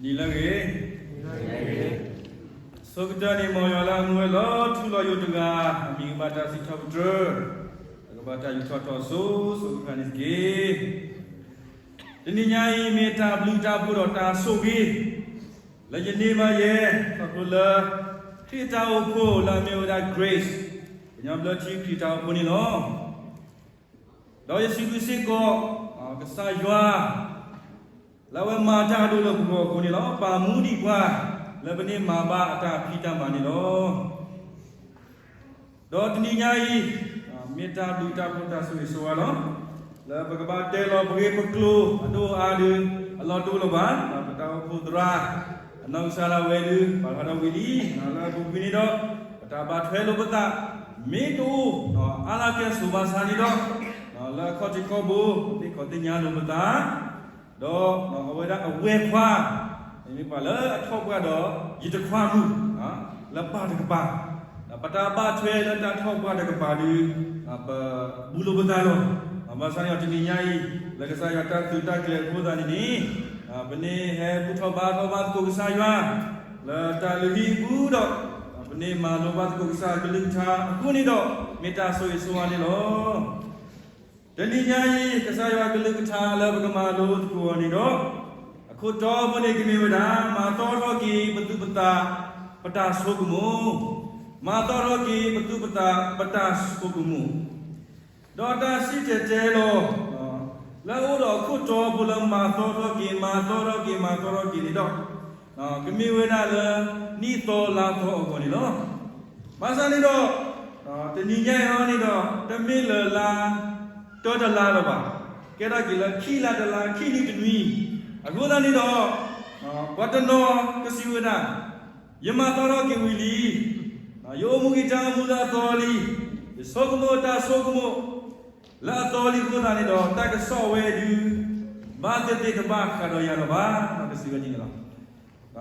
နံၤလၢအဂ့ၤ, ဆိကတၢၢ်န့ၣ် မ်ယွၤလၢအမူဝဲလီၤထူလီၤယိာ်တဂၤ, အမံၤကဘၣ်တၢ်စံးထီၣ်ပတြၢၤ, ကဘၣ်တၢ်ယူးထီၣ်ထီၣ်စိ, စိကခါန့ၣ်တက့ၢ်. တနံၤညါအံၤ မ့ၢ်တၢ်ဘျုးတၢ်ဖှိၣ်ဒီးတၢ်ဆိၣ်ဂ့ၤ လၢယန့ၢ်ဘၣ်ယဲ, ခီဖျိလၢ ခရံာ်တၢ်အိၣ်ဖှိၣ်လၢအမ့ၢ်ဝဲဒၣ် Grace, ကညီဘျၢထံခရံာ်တၢ်အိၣ်ဖှိၣ်န့ၣ်လီၤ. ဒီးယစံးဘျုးစ့ၢ်ကီး ကစၢ်ယွၤ လၢအဝဲမၤတၢ်အဒိၣ်လၢပဂီၢ်အဃိန့ၣ်လီၤ. ပာ်မူဒံးပှၤ လၢပန့ၢ်မၤဘၣ်အတၢ်ဖံးတၢ်မၤန့ၣ်လီၤ. ဒီးတနံၤညါအံၤ မ့ၢ်တၢ်ဘျုးတၢ်ဖှိၣ်တၢ်ဆိၣ်ဂ့ၤဆိၣ်ဝါလီၤ. လၢပကဘၣ်တဲလီၤပဂ့ၢ်ပကျိၤ အဒိၣ်အါဒုး အလီၢ်တအိၣ်လၢၤဘၣ်. ပတၢ်အိၣ်ဖှိၣ်သရၣ် အနီၢ်ကစၢ်ဒၣ်ဝဲဒုး ပာ်ဖျါထီၣ်ဝံၤလံ. လၢအပူၤကွံာ်န့ၣ်ဒီး ပတၢ်ဘၣ်ထွဲလိာ်ပသး မ့ၢ်တအိၣ် အါလၢကဲဆိးဘၣ်ဆၣ်န့ၣ်ဒီး လၢအခီၣ်ထံးခီၣ်ဘိ သ့ၣ်ခီၣ်သ့ၣ်ညါလိာ်ပသး ဒီးအဝဲဒၣ်အဝဲၢ်ခွါ မ့မ့ၢ်ပှၤလၢအထီၣ်ပှၢ်ဒီး ယတခွါမုၣ် လၢပၢ်တကပၤ, ပတၢ်ဘၣ်ထွဲလၢတၢ်ထီၣ်ပှၢ်တကပၤဒီး ပဘူးလိာ်ပသးလီၤ. ဘၣ်ဆၣ်န့ၣ်ဒီးတနံၤညါအံၤ လၢကစၢ်ယွၤတၢ်သုးတၢ်ကျဲၤအဃိသတးန့ၣ်န့ၣ် ပန့ၢ်ဟဲဘူၣ်ထီၣ်ဘါထီၣ်ဘၣ်သကိးကစၢ်ယွၤ လၢတၢ်လုၢ်ဟံၣ်အပူၤဒီး ပန့ၢ်မၤလိဘၣ်သကိးကစၢ်အကလုၢ်ကထါအဃိန့ၣ်ဒီး မ့ၢ်တၢ်ဆိၣ်ဂ့ၤဆိၣ်ဝါန့ၣ်လီၤ. တနံၤညါအံၤ ကစၢ်ယွၤအကလုၢ်ကထါလၢပကမၤလိသကိးအီၤန့ၣ်ဒီး အခိၣ်တီအဘိန့ၣ်ကမ့ၢ်ဝဲဒၣ် မၤသီထီၣ်က့ၤပသူၣ်ပသး ပတၢ်ဆိကမိၣ်, မၤသီထီၣ်က့ၤပသူၣ်ပသး ပတၢ်ဆိကမိၣ်, ဒီးတၢ်စံၣ်တဲၤတဲလီၤ လၢအအိၣ်ဒီးအခိၣ်တီအဘိလၢမၤသီထီၣ်က့ၤ မၤသီထီၣ်က့ၤ မၤသီထီၣ်က့ၤန့ၣ်ဒီး ကမ့ၢ်ဝဲဒၣ်လၢ နံၣ်သီလါသီအဂီၢ်န့ၣ်လီၤ. ဘၣ်ဆၣ်န့ၣ်ဒီး တနံၤညါအံၤန့ၣ်ဒီး တမ့ၢ်လၢလါ တၢတလါလၢၤဘၣ်, ကဲထီၣ်က့ၤလၢခံလါတလါ ခံနွံတနွံ, အဃိသတးန့ၣ်ဒီး ပှၤတနီၤကစံးဝဲဒၣ် ယမၤသီထီၣ်က့ၤဝံၤလံ, ယအိၣ်မူက့ၤတၢ်အိၣ်မူလၢအသီလံ, ယဆိကမိၣ်တၢ်ဆိကမိၣ် လၢအသီလံအဃိသတးန့ၣ်ဒီး တၢ်ကစီၣ်ဝဲဒုး ဘၣ်သ့ၣ်သ့ၣ်တဘၣ်ဃးဒီးယၤလၢၤဘၣ် ကစံးဝဲဒ်န့ၣ်လီၤ.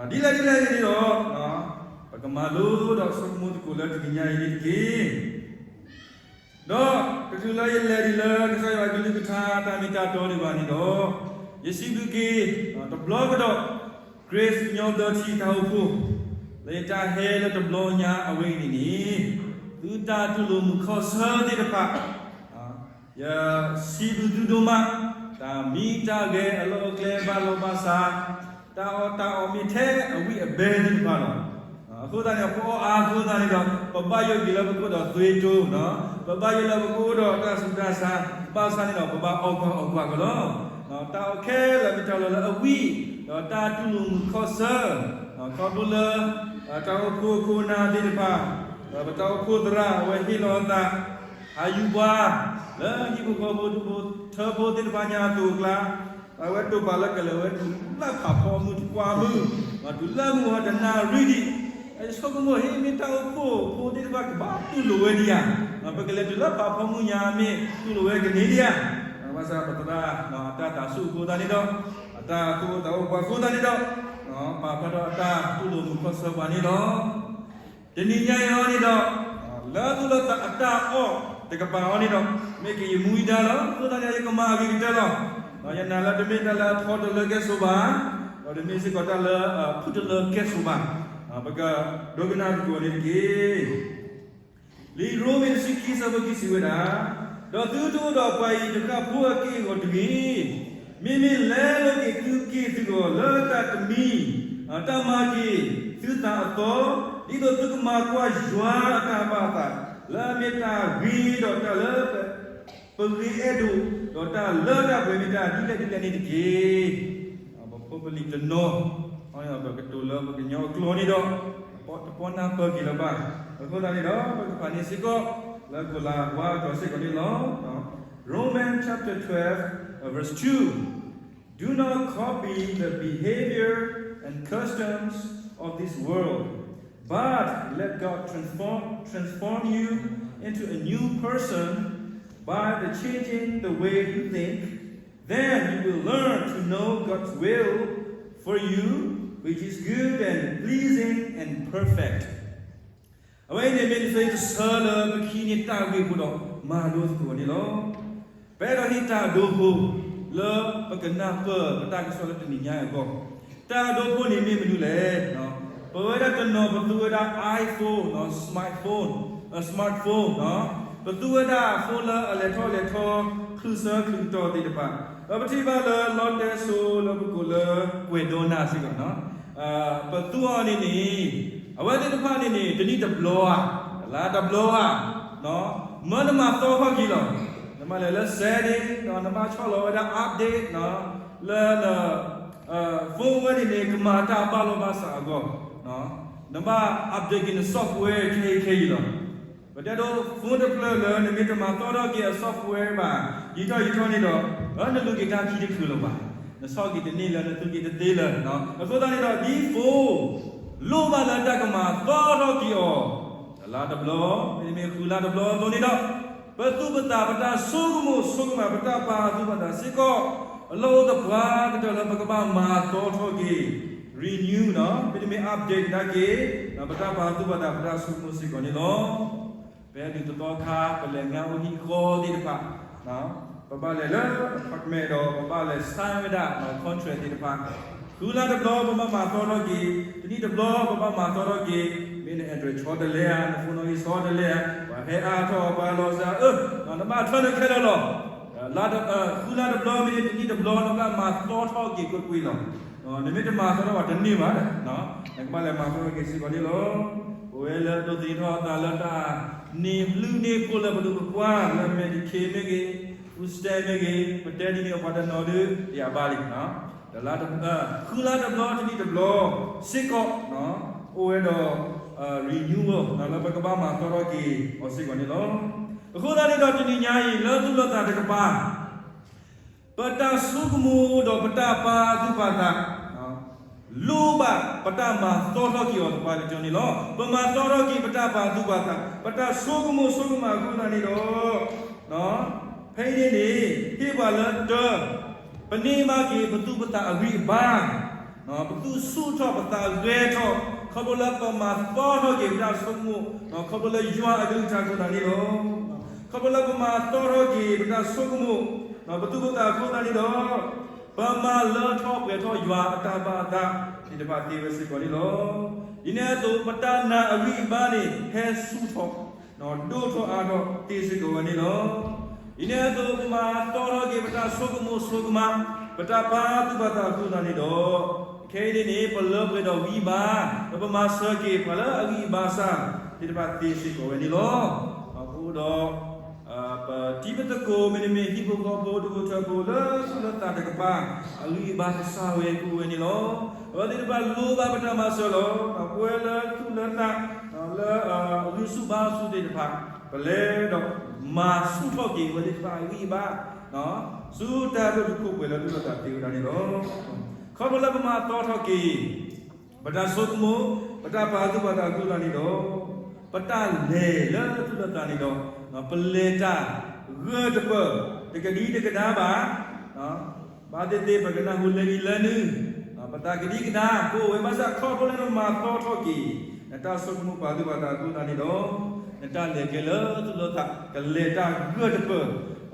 ဒ်လဲၣ်ဒ်လဲၣ်န့ၣ်ဒီး ပကမၤလိဒီးဆိကမိၣ်သကိးလၢတနံၤညါအံၤန့ၣ်တက့ၢ်. ဒီးတချုးလၢယလဲၤဒံးလၢကစၢ်ယွၤကလုၢ်ကထါတၢ်မ့ၢ်တၢ်တီဒံးဘၣ်န့ၣ်ဒီး ယစံးဘျုးက့ၤ တဘျီကဒီး Grace ကညီဘျၢထံတၢ်အိၣ်ဖှိၣ် လၢယတၢ်ဟဲလၢတဘျီညါအဝဲအံၤန့ၣ်န့ၣ် သုတၢ်တူၢ်လိာ်မုာ်ခီၣ်ဆၢသ့ၣ်တဖၣ် ယစံးဘျုးသုဒိၣ်မး, တၢ်မံတၢ်ဂဲၤအလီၢ်အကျဲဘၣ်လီၢ်ဘၣ်စး, တၢ်အီၣ်တၢ်အီမ့ၢ်ထဲအဝံၣ်အဘဲသ့ၣ်တဖၣ်လီၤ. အဃိသတးန့ၣ် ပအီၣ်အါအဃိသတးန့ၣ်ဒီး ပဘၣ်ယိၣ်က့ၤလၢပကအိၣ်ဒီးသွေးတိုး, ပဘၣ်ယိၣ်လၢပကအိၣ်ဒီးတၢ်ဆူးတၢ်ဆါ, ဘၣ်ဆၣ်န့ၣ်ဒီး ပဘၣ်အီၣ်ကွၢ်အီၣ်ကွၢ်ကလီၤ. တၢ်အီၣ်ခဲလၢာ်မ့ၢ်တၢ်လီၤလၢအဝံၣ်, ဒီးတၢ်တူၢ်လိာ်မုာ်ခီၣ်ဆၢ, ခီဖျိလၢ တၢ်အိၣ်ဖှိၣ်ခိၣ်နၢ်သ့ၣ်တဖၣ်, ဒီးပတၢ်အိၣ်ဖှိၣ်သရၣ်အဝဲဟ့ၣ်လီၤအသး ဟးယူၤပှၤ လၢဟံၣ်ဖိဃီဖိဒူဖိထၢဖိသ့ၣ်တဖၣ်ညါအသိးအကျါ, အဝဲတိာ်ပာ်လၢကလဲၤဝဲတုၤလၢဖးဖီမုၢ်တကွၢ်မုၢ်, တုၤလၢမုၢ်ဝဲတနၣ်ရံၣ်ဒံး, ယဆိကမိၣ်ဟ့ၣ်မ့ၢ်တၢ်အိၣ်ဖှိၣ်ဖိသ့ၣ်တဖၣ်ကဘၣ်တူၢ်လိာ်ဝဲဒံးဧါ, ပကလဲၤတုၤလၢဖးဖီမုၢ်ညါမ့ၢ်တူၢ်လိာ်ဝဲကန့ၢ်ဒံးဧါ, ဘၣ်ဆၣ်ပသရၣ်အတၢ်သးဆူၣ်အဃိသတးန့ၣ်ဒီး, အတၢ်သူၣ်အိၣ်သးအိၣ်ပှၤအဃိသတးန့ၣ်ဒီး, ပာ်ဖျါထီၣ်အတၢ်တူၢ်လိာ်မုာ်ခီၣ်ဆၢပှၤန့ၣ်လီၤ. တနံၤညါအံၤအီၤန့ၣ်ဒီး, လၢသူၣ်လၢသးအတၢ်အီၣ်တကပၤအီၤန့ၣ်ဒီး, မ့ၢ်က့ၤယမူယဒါလီၤ. အဃိသတးန့ၣ် ယကမၤအဂ့ၤကတၢၢ်လီၤ. ယနာ်လၢတမ့ၢ်တၢ်လၢအထီတလၢကဲဆိးဘၣ်, ဒီးတမ့ၢ်စ့ၢ်ကီးတၢ်လၢအဖုၣ်တလၢကဲဆိးဘၣ်, ပကဒိကနၣ်သကိးန့ၣ်တက့ၢ်. လံာ်ရိမ့ၤတဆံခံဆၢဖိခံစံးဝဲဒၣ်, ဒီးသုတအိၣ်ဒီးပှၤအံၤတဃၣ်ဖိအက့ၢ်အဂီၤတဂ့ၤ, မ့မ့ၢ်လဲလိာ်က့ၤသုက့ၢ်သုဂီၤလၢတၢ်တမံၤ, တၢ်မၤက့ၤသုသးအသီ, ဒ်သိးသုကမၤကွၢ်ယွၤအတၢ်ဘၣ်အသး, လၢအမ့ၢ်တၢ်ဂ့ၤဒီးတၢ်လၢပဂ့ၤအဲၣ်ဒိး, ဒီးတၢ်လၢတၢ်ပှဲၤမ့ၢ်တၢ်ဒ်လဲၣ်ဒ်လဲၣ်န့ၣ်တက့ၢ်. ပဖိပလံၤတနီၤ ပကတိၤလၢပကညီအကျိာ်န့ၣ်ဒီး, တပီနၢ်ပၢၢ်က့ၤလၢၤဘၣ်. အဃိသတးန့ၣ်ဒီး ပကဖးန့ၢ်စ့ၢ်ကီး လၢကီၤလၤဝါကျိာ်စ့ၢ်ကီးန့ၣ်လီၤ. Romans chapter twelve, verse two. Do not copy the behavior and customs of this world, but let God transform, transform you into a new person by the changing the way you think. Then you will learn to know God's will for you, which is good and pleasing and perfect. အဝဲအံၤန့ၣ်မ့ၢ်တၢ်ဂ့ၢ်တဆၢလၢပကဟံးန့ၢ်တၢ်ဂ့ၢ်ဖိဒီးမၤလိသကိးန့ၣ်လီၤ. ပအဲၣ်ဒိးဟ့ၣ်တၢ်ဒိဖိ လၢပကနၢ်ပၢၢ်ပတၢ်ကစီၣ်လၢတနံၤညါအဂီၢ်, တၢ်ဒိဖိန့ၣ်မ့ၢ်မနုၤလဲၣ်. ပဝဲဒၣ်တနီၤပသူဝဲဒၣ် iPhone, smartphone, smartphone, ပသူဝဲဒၣ် phone လၢအလဲၤထီၣ်လဲၤထီ ချုးဆၢချုးကတီၢ်သ့ၣ်တဖၣ်, ဒီးပထံၣ်ဘၣ်လၢလီတဲစိလၢပကိးလၢ ကွဲးဒိနၢ်စ့ၢ်ကီး, ပသူအီၤန့ၣ်န့ၣ် အဝဲသ့ၣ်တဖၣ်န့ၣ်န့ၣ် တနံၣ်တဘျီဧါ, တလါတဘျီဧါ, မၢနမၤသီထီၣ်က့ၤလီၤ. နဘၣ်လဲၤလၢ setting ဒီးနဘၣ်ဆီၣ်လီၤဝဲဒၣ် update လၢန phone ဝဲန့ၣ်န့ၣ် ကမၤတၢ်ဘၣ်လိာ်ဘၣ်စးအဂီၢ်, နဘၣ် update က့ၤန software ခဲအံၤခဲအံၤလီၤ. ပတဲဒိ phone တဖျၢၣ်လၢနမ့ၢ်တမၤသီထီၣ်က့ၤအ software ဘၣ် ယံာ်ထီၣ်ယံာ်ထီၣ်န့ၣ်ဒီး နလူၤက့ၤတၢ်ခံတချုးလၢၤဘၣ်, နဆီၣ်က့ၤတန့ၢ်လၢနသူက့ၤတသ့လၢၤ. အဃိသတးန့ၣ်ဒီး ဒ် phone လိၣ်ဘၣ်လၢတၢ်ကမၤသီထီၣ်က့ၤအီၤ တလါတဘျီ, မ့တမ့ၢ်ဃုလါတဘျီအသိးန့ၣ်ဒီး ပသူၣ်ပသးပတၢ်ဆိကမိၣ်ဆိကမး ပတၢ်ပာ်သူၣ်ပာ်သးစ့ၢ်ကီး အလီၢ်အိၣ်သပှၢ်ကတၢၢ်လၢပကဘၣ်မၤသီထီၣ်က့ၤ renew မ့တမ့ၢ် update ကဒါက့ၤ ပတၢ်ပာ်သူၣ်ပာ်သး ပတၢ်ဆိကမိၣ်စ့ၢ်ကီးန့ၣ်လီၤ. ပဟဲဒုးသသီခါ ပလဲၤငါအိၣ်ဟံၣ်ဃီသ့ၣ်တဖၣ် ပဘၣ်လဲၤလၢ apartment ဒီး ပဘၣ်လဲၤ sign ဝဲဒၣ် contract သ့ၣ်တဖၣ်, ဃုလါတဘျီ ပဘၣ်မၤသီထီၣ်က့ၤ, တနံၣ်တဘျီ ပဘၣ်မၤသီထီၣ်က့ၤ, မ့ၢ်န address ဆီတလဲဧါ, န phone နီၣ်ဂံၢ်ဆီတလဲဧါ, ပှၤဟဲအါထီၣ်ပှၤလီၤစၢ်ဧၢ, နဘၣ်ထွဲနခဲလၢာ်လီၤ. လါတ ဃုလါတဘျီမ့ၢ်န့ၣ် တနံၣ်တဘျီ နဘၣ်မၤသီထီၣ်က့ၤကွ့ၢ်ကွ့ၢ်လီၤ. နမ့ၢ်တမၤသီထီၣ်ဘၣ်တန့ၢ်ဘၣ်, နကဘၣ်လဲၤမၤသီထီၣ်က့ၤစ့ၢ်ကီးန့ၣ်လီၤ. ပဝဲလၢဒိးသန့ၤထီၣ်အသးလၢတၢ်န့ၢ်ဘျုးန့ၢ်ဖှိၣ်လၢပဒိၣ်ပပှၢ်လၢ Medicaid မ့ၢ်ဂ့ၤ, food stamp မ့ၢ်ဂ့ၤ, ပတဲဒ်န့ၣ်အပှၤတနီၤဒုး တယာ်ဘၣ်လံ, တလါတ ဃုလါတဘျီ တနံၣ်တဘျီစ့ၢ်ကီး အိၣ်ဝဲဒီး renewal လၢပကဘၣ်မၤသီထီၣ်က့ၤအီၤစ့ၢ်ကီးန့ၣ်လီၤ. အဃိသတးန့ၣ်ဒီး တနံၤညါအံၤ လၢသူၣ်လၢသးတကပၤ ပတၢ်ဆိကမိၣ်ဒီးပတၢ်ပာ်သူၣ်ပာ်သး လိၣ်ဘၣ်ပတၢ်မၤသီထီၣ်က့ၤအီၤသပှၢ်ကတၢၢ်န့ၣ်လီၤ. ပမၤသီထီၣ်က့ၤပတၢ်ပာ်သူၣ်ပာ်သး ပတၢ်ဆိကမိၣ်ဆိကမးအဃိသတးန့ၣ်ဒီး ဖဲအံၤန့ၣ်န့ၣ် ဟ့ၣ်ပှၤလၢတၢ ပန့ၢ်ဘၣ်က့ၤပသူၣ်ပသးအဂံၢ်အဘါ, ပသူၣ်ဆူၣ်ထီၣ်ပသးဂဲၤထီၣ် ခီဖျိလၢပမၤသီထီၣ်က့ၤပတၢ်ဆိကမိၣ်, ခီဖျိလၢယွၤအကလုၢ်ကထါအဃိသတးန့ၣ်လီၤ. ခီဖျိလၢပမၤသီထီၣ်က့ၤပတၢ်ဆိကမိၣ်, ပသူၣ်ပသးအဃိသတးန့ၣ်ဒီး ပမၤလၢထီၣ်ပှဲၤထီၣ်ယွၤအတၢ်ဘၣ်အသးသ့ၣ်တဖၣ်သ့ဝဲစ့ၢ်ကီးန့ၣ်လီၤ. ဒ်န့ၣ်အသိး ပတၢ်နာ်အဂံၢ်အဘါန့ၣ် ဟဲဆူၣ်ထီၣ် ဒိၣ်ထီၣ်အါထီၣ်သ့စ့ၢ်ကီးဝဲန့ၣ်လီၤ. ဒ်န့ၣ်အသိး ပမၤသီထီၣ်က့ၤပတၢ်ဆိကမိၣ်ဆိကမး, ပတၢ်ပာ်သူၣ်ပာ်သးအဃိသတးန့ၣ်ဒီး ခဲအံၤန့ၣ်န့ၣ် ပလၢပှဲၤဒီးဂံၢ်ဘါ, ဒီးပမၤစၢၤက့ၤပှၤလၢအဂံၢ်အဘါစၢ်သ့ၣ်တဖၣ်သ့စ့ၢ်ကီးဝဲန့ၣ်လီၤ. ပအိၣ်ဒီး ပတံၤပသကိး မ့တမ့ၢ်ဟံၣ်ဖိဃီဖိ ဒူၣ်ဖိထၢဖိ လၢသူၣ်လၢသးတကပၤ အဂံၢ်အဘါကစၢ်ဝဲကအိၣ်ဝဲန့ၣ်လီၤ. အဝဲသ့ၣ်တဖၣ်လိၣ်ဘၣ်ပတၢ်မၤစၢၤလီၤ. ပဝဲလၢသူၣ်လၢသး လၢအဂံၢ်ဆူၣ်ဘါဆူၣ်သ့ၣ်တဖၣ် ပလဲၤဒီးမၤဆူၣ်ထီၣ်က့ၤအဝဲသ့ၣ်တဖၣ်အဂံၢ်အဘါ ဆူတၢ်ဒိၣ်တုာ်ခိၣ်ပှဲၤလၢသူၣ်လၢသးသ့ဝဲဒၣ်န့ၣ်လီၤ. ခီဖျိလၢပမၤသီထီၣ်က့ၤ ပတၢ်ဆိကမိၣ်, ပတၢ်ပာ်သူၣ်ပာ်သးအဃိသတးန့ၣ်ဒီး ပတၢ်လဲၤလၢသူၣ်လၢသးန့ၣ်ဒီး ပလဲၤတၢ်ဂၢၢ်တပၢၢ် တကဒံတကဒါဘၣ်, ဘၣ်သ့ၣ်သ့ၣ် ပကနၢ်ဟူလၢအံၤလၢနုၤ, ပသးကဒံကဒါ ကအိၣ်ဝဲဘၣ်ဆၣ် ခီဖျိလၢနမၤသီထီၣ်က့ၤ နတၢ်ဆိကမိၣ်ပာ်သူၣ်ပာ်သးအဃိသတးန့ၣ်ဒီး နတၢ်လဲၤကျဲလၢသူၣ်လၢသး ကလဲၤတၢ်ဂၢၢ်တပၢၢ်,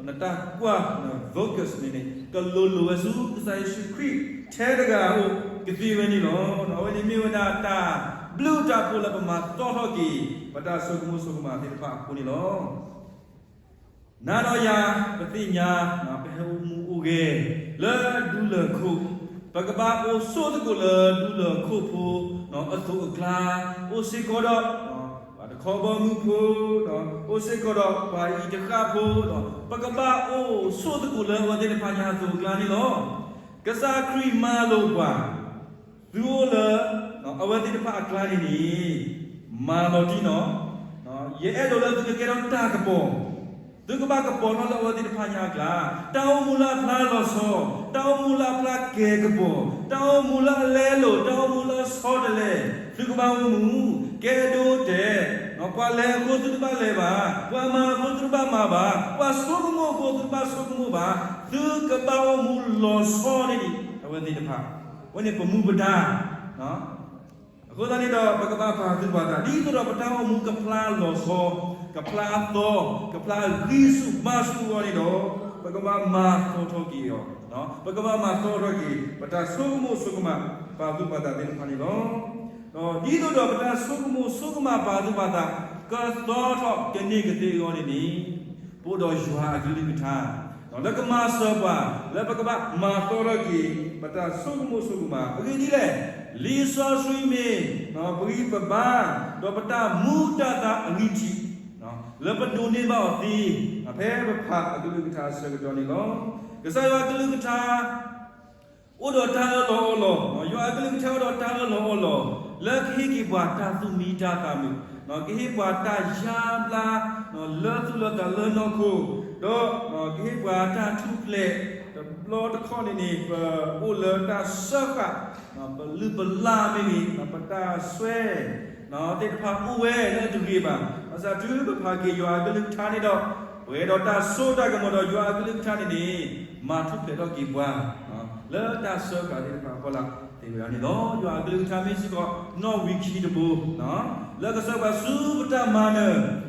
နတၢ်ကွၢ် န focus န့ၣ်န့ၣ် ကလိၤလိၤဝဲဆူကစၢ်ယ့ၣ်ၡူးခရံာ်ထဲတဂၤအအိၣ်ကသ့ဝဲန့ၣ်လီၤ. အဝဲန့ၣ်မ့ၢ်ဝဲဒၣ်တၢ်ဘျုးတၢ်ဖှိၣ်လၢပမၤသီထီၣ်က့ၤ ပတၢ်ဆိကမိၣ်ဆိကမးသ့ၣ်တဖၣ်အဃိန့ၣ်လီၤ. နၤဒီးယၤ ပသ့ၣ်ညါ ပဟဲအိၣ်မူအိၣ်ဂဲၤ လၢဒူလၢၢ်ခိၣ်, ပကဘၣ်အိၣ်ဆိးသကိးလၢဒူလၢၢ်ခိၣ်ဖိ အသိးအကျါ, အိၣ်စ့ၢ်ကီးဒီး ပှၤတခီဘီမုၢ်ဖိ, အိၣ်စ့ၢ်ကီးဒီးပှၤအံၤတဃၣ်ဖိ, ပကဘၣ်အိၣ်ဆိးသကိးလၢအဝဲသ့ၣ်တဖၣ်ညါအသိးအကျါန့ၣ်လီၤ. ကစၢ်ခရံာ်မၤလိာ်ပှၤ သုအိၣ်လၢ အဝဲသ့ၣ်တဖၣ်အကျါန့ၣ်န့ၣ် မၤလီၤတံၢ်နီၣ်, ယအဲၣ်ဒိးလၢသုကကဲထီၣ်တၢ်ကပီၤ, သုကဘၣ်ကပီၤထီၣ်လၢအဝဲသ့ၣ်တဖၣ်ညါအကျါ, တၢ်အိၣ်မူလၢအဖျါလီၤဆီ, တၢ်အိၣ်မူလၢအဖျါကဲၤကပီၤ, တၢ်အိၣ်မူလၢအလဲလိာ်, တၢ်အိၣ်မူလၢအဆီတလဲ, သုကဘၣ်အိၣ်မူ ကဲဒိတဲာ်, ပှၤလဲၤအဃိသုတဘၣ်လဲၤဘၣ်, ပှၤမၤအဃိသုတဘၣ်မၤဘၣ်, ပှၤဆိကမိၣ်အဃိသုတဘၣ်ဆိကမိၣ်ဘၣ်, သုကဘၣ်အိၣ်မူလီၤဆီန့ၣ်ဒံး အဝဲသ့ၣ်တဖၣ်, အဝဲန့ၣ်ပမူပဒါ အဃိသတးန့ၣ်ဒီး ပကဘၣ်ပာ်သူၣ်ပာ်သး ဒ်သိးဒီးပတၢ်အိၣ်မူကဖျါလီၤဆီ, ကဖျါအသီ, ကဖျါအဂံၢ်ဆူၣ်ဘါဆူၣ်အဂီၢ်န့ၣ်ဒီး ပကဘၣ်မၤသီထီၣ်က့ၤအီၤ, ပကဘၣ်မၤသီထီၣ်က့ၤ ပတၢ်ဆိကမိၣ်ဆိကမး ပာ်သူၣ်ပာ်သးသ့ၣ်တဖၣ်န့ၣ်လီၤ. ဒီးဒ်သိးဒီးပတၢ်ဆိကမိၣ်ဆိကမးပာ်သူၣ်ပာ်သး ကသီထီၣ်ကန့ၢ်ကသ့အဂီၢ်န့ၣ်န့ၣ်, ပအိၣ်ဒီးယွၤအကလုၢ်ကထါ, လၢကမၤစၢၤပှၤ လၢပကဘၣ်မၤသီထီၣ်က့ၤ ပတၢ်ဆိကမိၣ်ဆိကမး အဂ့ၢ်ဒ်လဲၣ်, လံာ်စီဆှံမ့ၢ်ပဂံၢ်ပဘါ ဒီးပတၢ်မူတၢ်သးအဂံၢ်ထံး လၢပဒိးန့ၢ်ဘၣ်အီၤသ့, ဖဲပဖးအကလုၢ်ကထါအဆၢကတီၢ်န့ၣ်လီၤ. ကစၢ်ယွၤအကလုၢ်ကထါ အိၣ်ဒီးတၢ်အၢၣ်လီၤအီလီၤ, ယွၤအကလုၢ်ကထါအိၣ်ဒီးတၢ်အၢၣ်လီၤအီလီၤ လၢကဟ့ၣ်က့ၤပှၤတၢ်သူၣ်မံတၢ်သးမုာ်, ကဟ့ၣ်ပှၤတၢ်ယါဘျါ လၢသူၣ်လၢသးလၢနီၢ်ခိ, ဒီးကဟ့ၣ်ပှၤတၢ်ထူၣ်ဖျဲး, တဘျီတခီၣ်န့ၣ်န့ၣ် ပအိၣ်လၢတၢ်စၢဃာ်, ပလုၢ်ပလၢ်မ့ၢ်ဂ့ၤ, ပတၢ်စွဲ သ့ၣ်တဖၣ်အိၣ်ဝဲလၢတဂ့ၤဘၣ်. ဘၣ်ဆၣ်တုၤပဖးက့ၤယွၤအကလုၢ်ကထါန့ၣ်ဒီး ပှဲၤဒီးတၢ်စိတၢ်ကမီၤဒီးယွၤအကလုၢ်ကထါန့ၣ်န့ၣ် မၤထူၣ်ဖျဲးထီၣ်က့ၤပှၤ လၢတၢ်စၢဃာ်သ့ၣ်တဖၣ်အဖီလာ်သ့ဝဲဒၣ်န့ၣ်လီၤ. ယွၤအကလုၢ်ကထါမ့ၢ်စ့ၢ်ကီး နီၣ်ဝံာ်ခံတဘိ လၢကဆှၢပှၤဆူပတၢ်မၤနၢၤ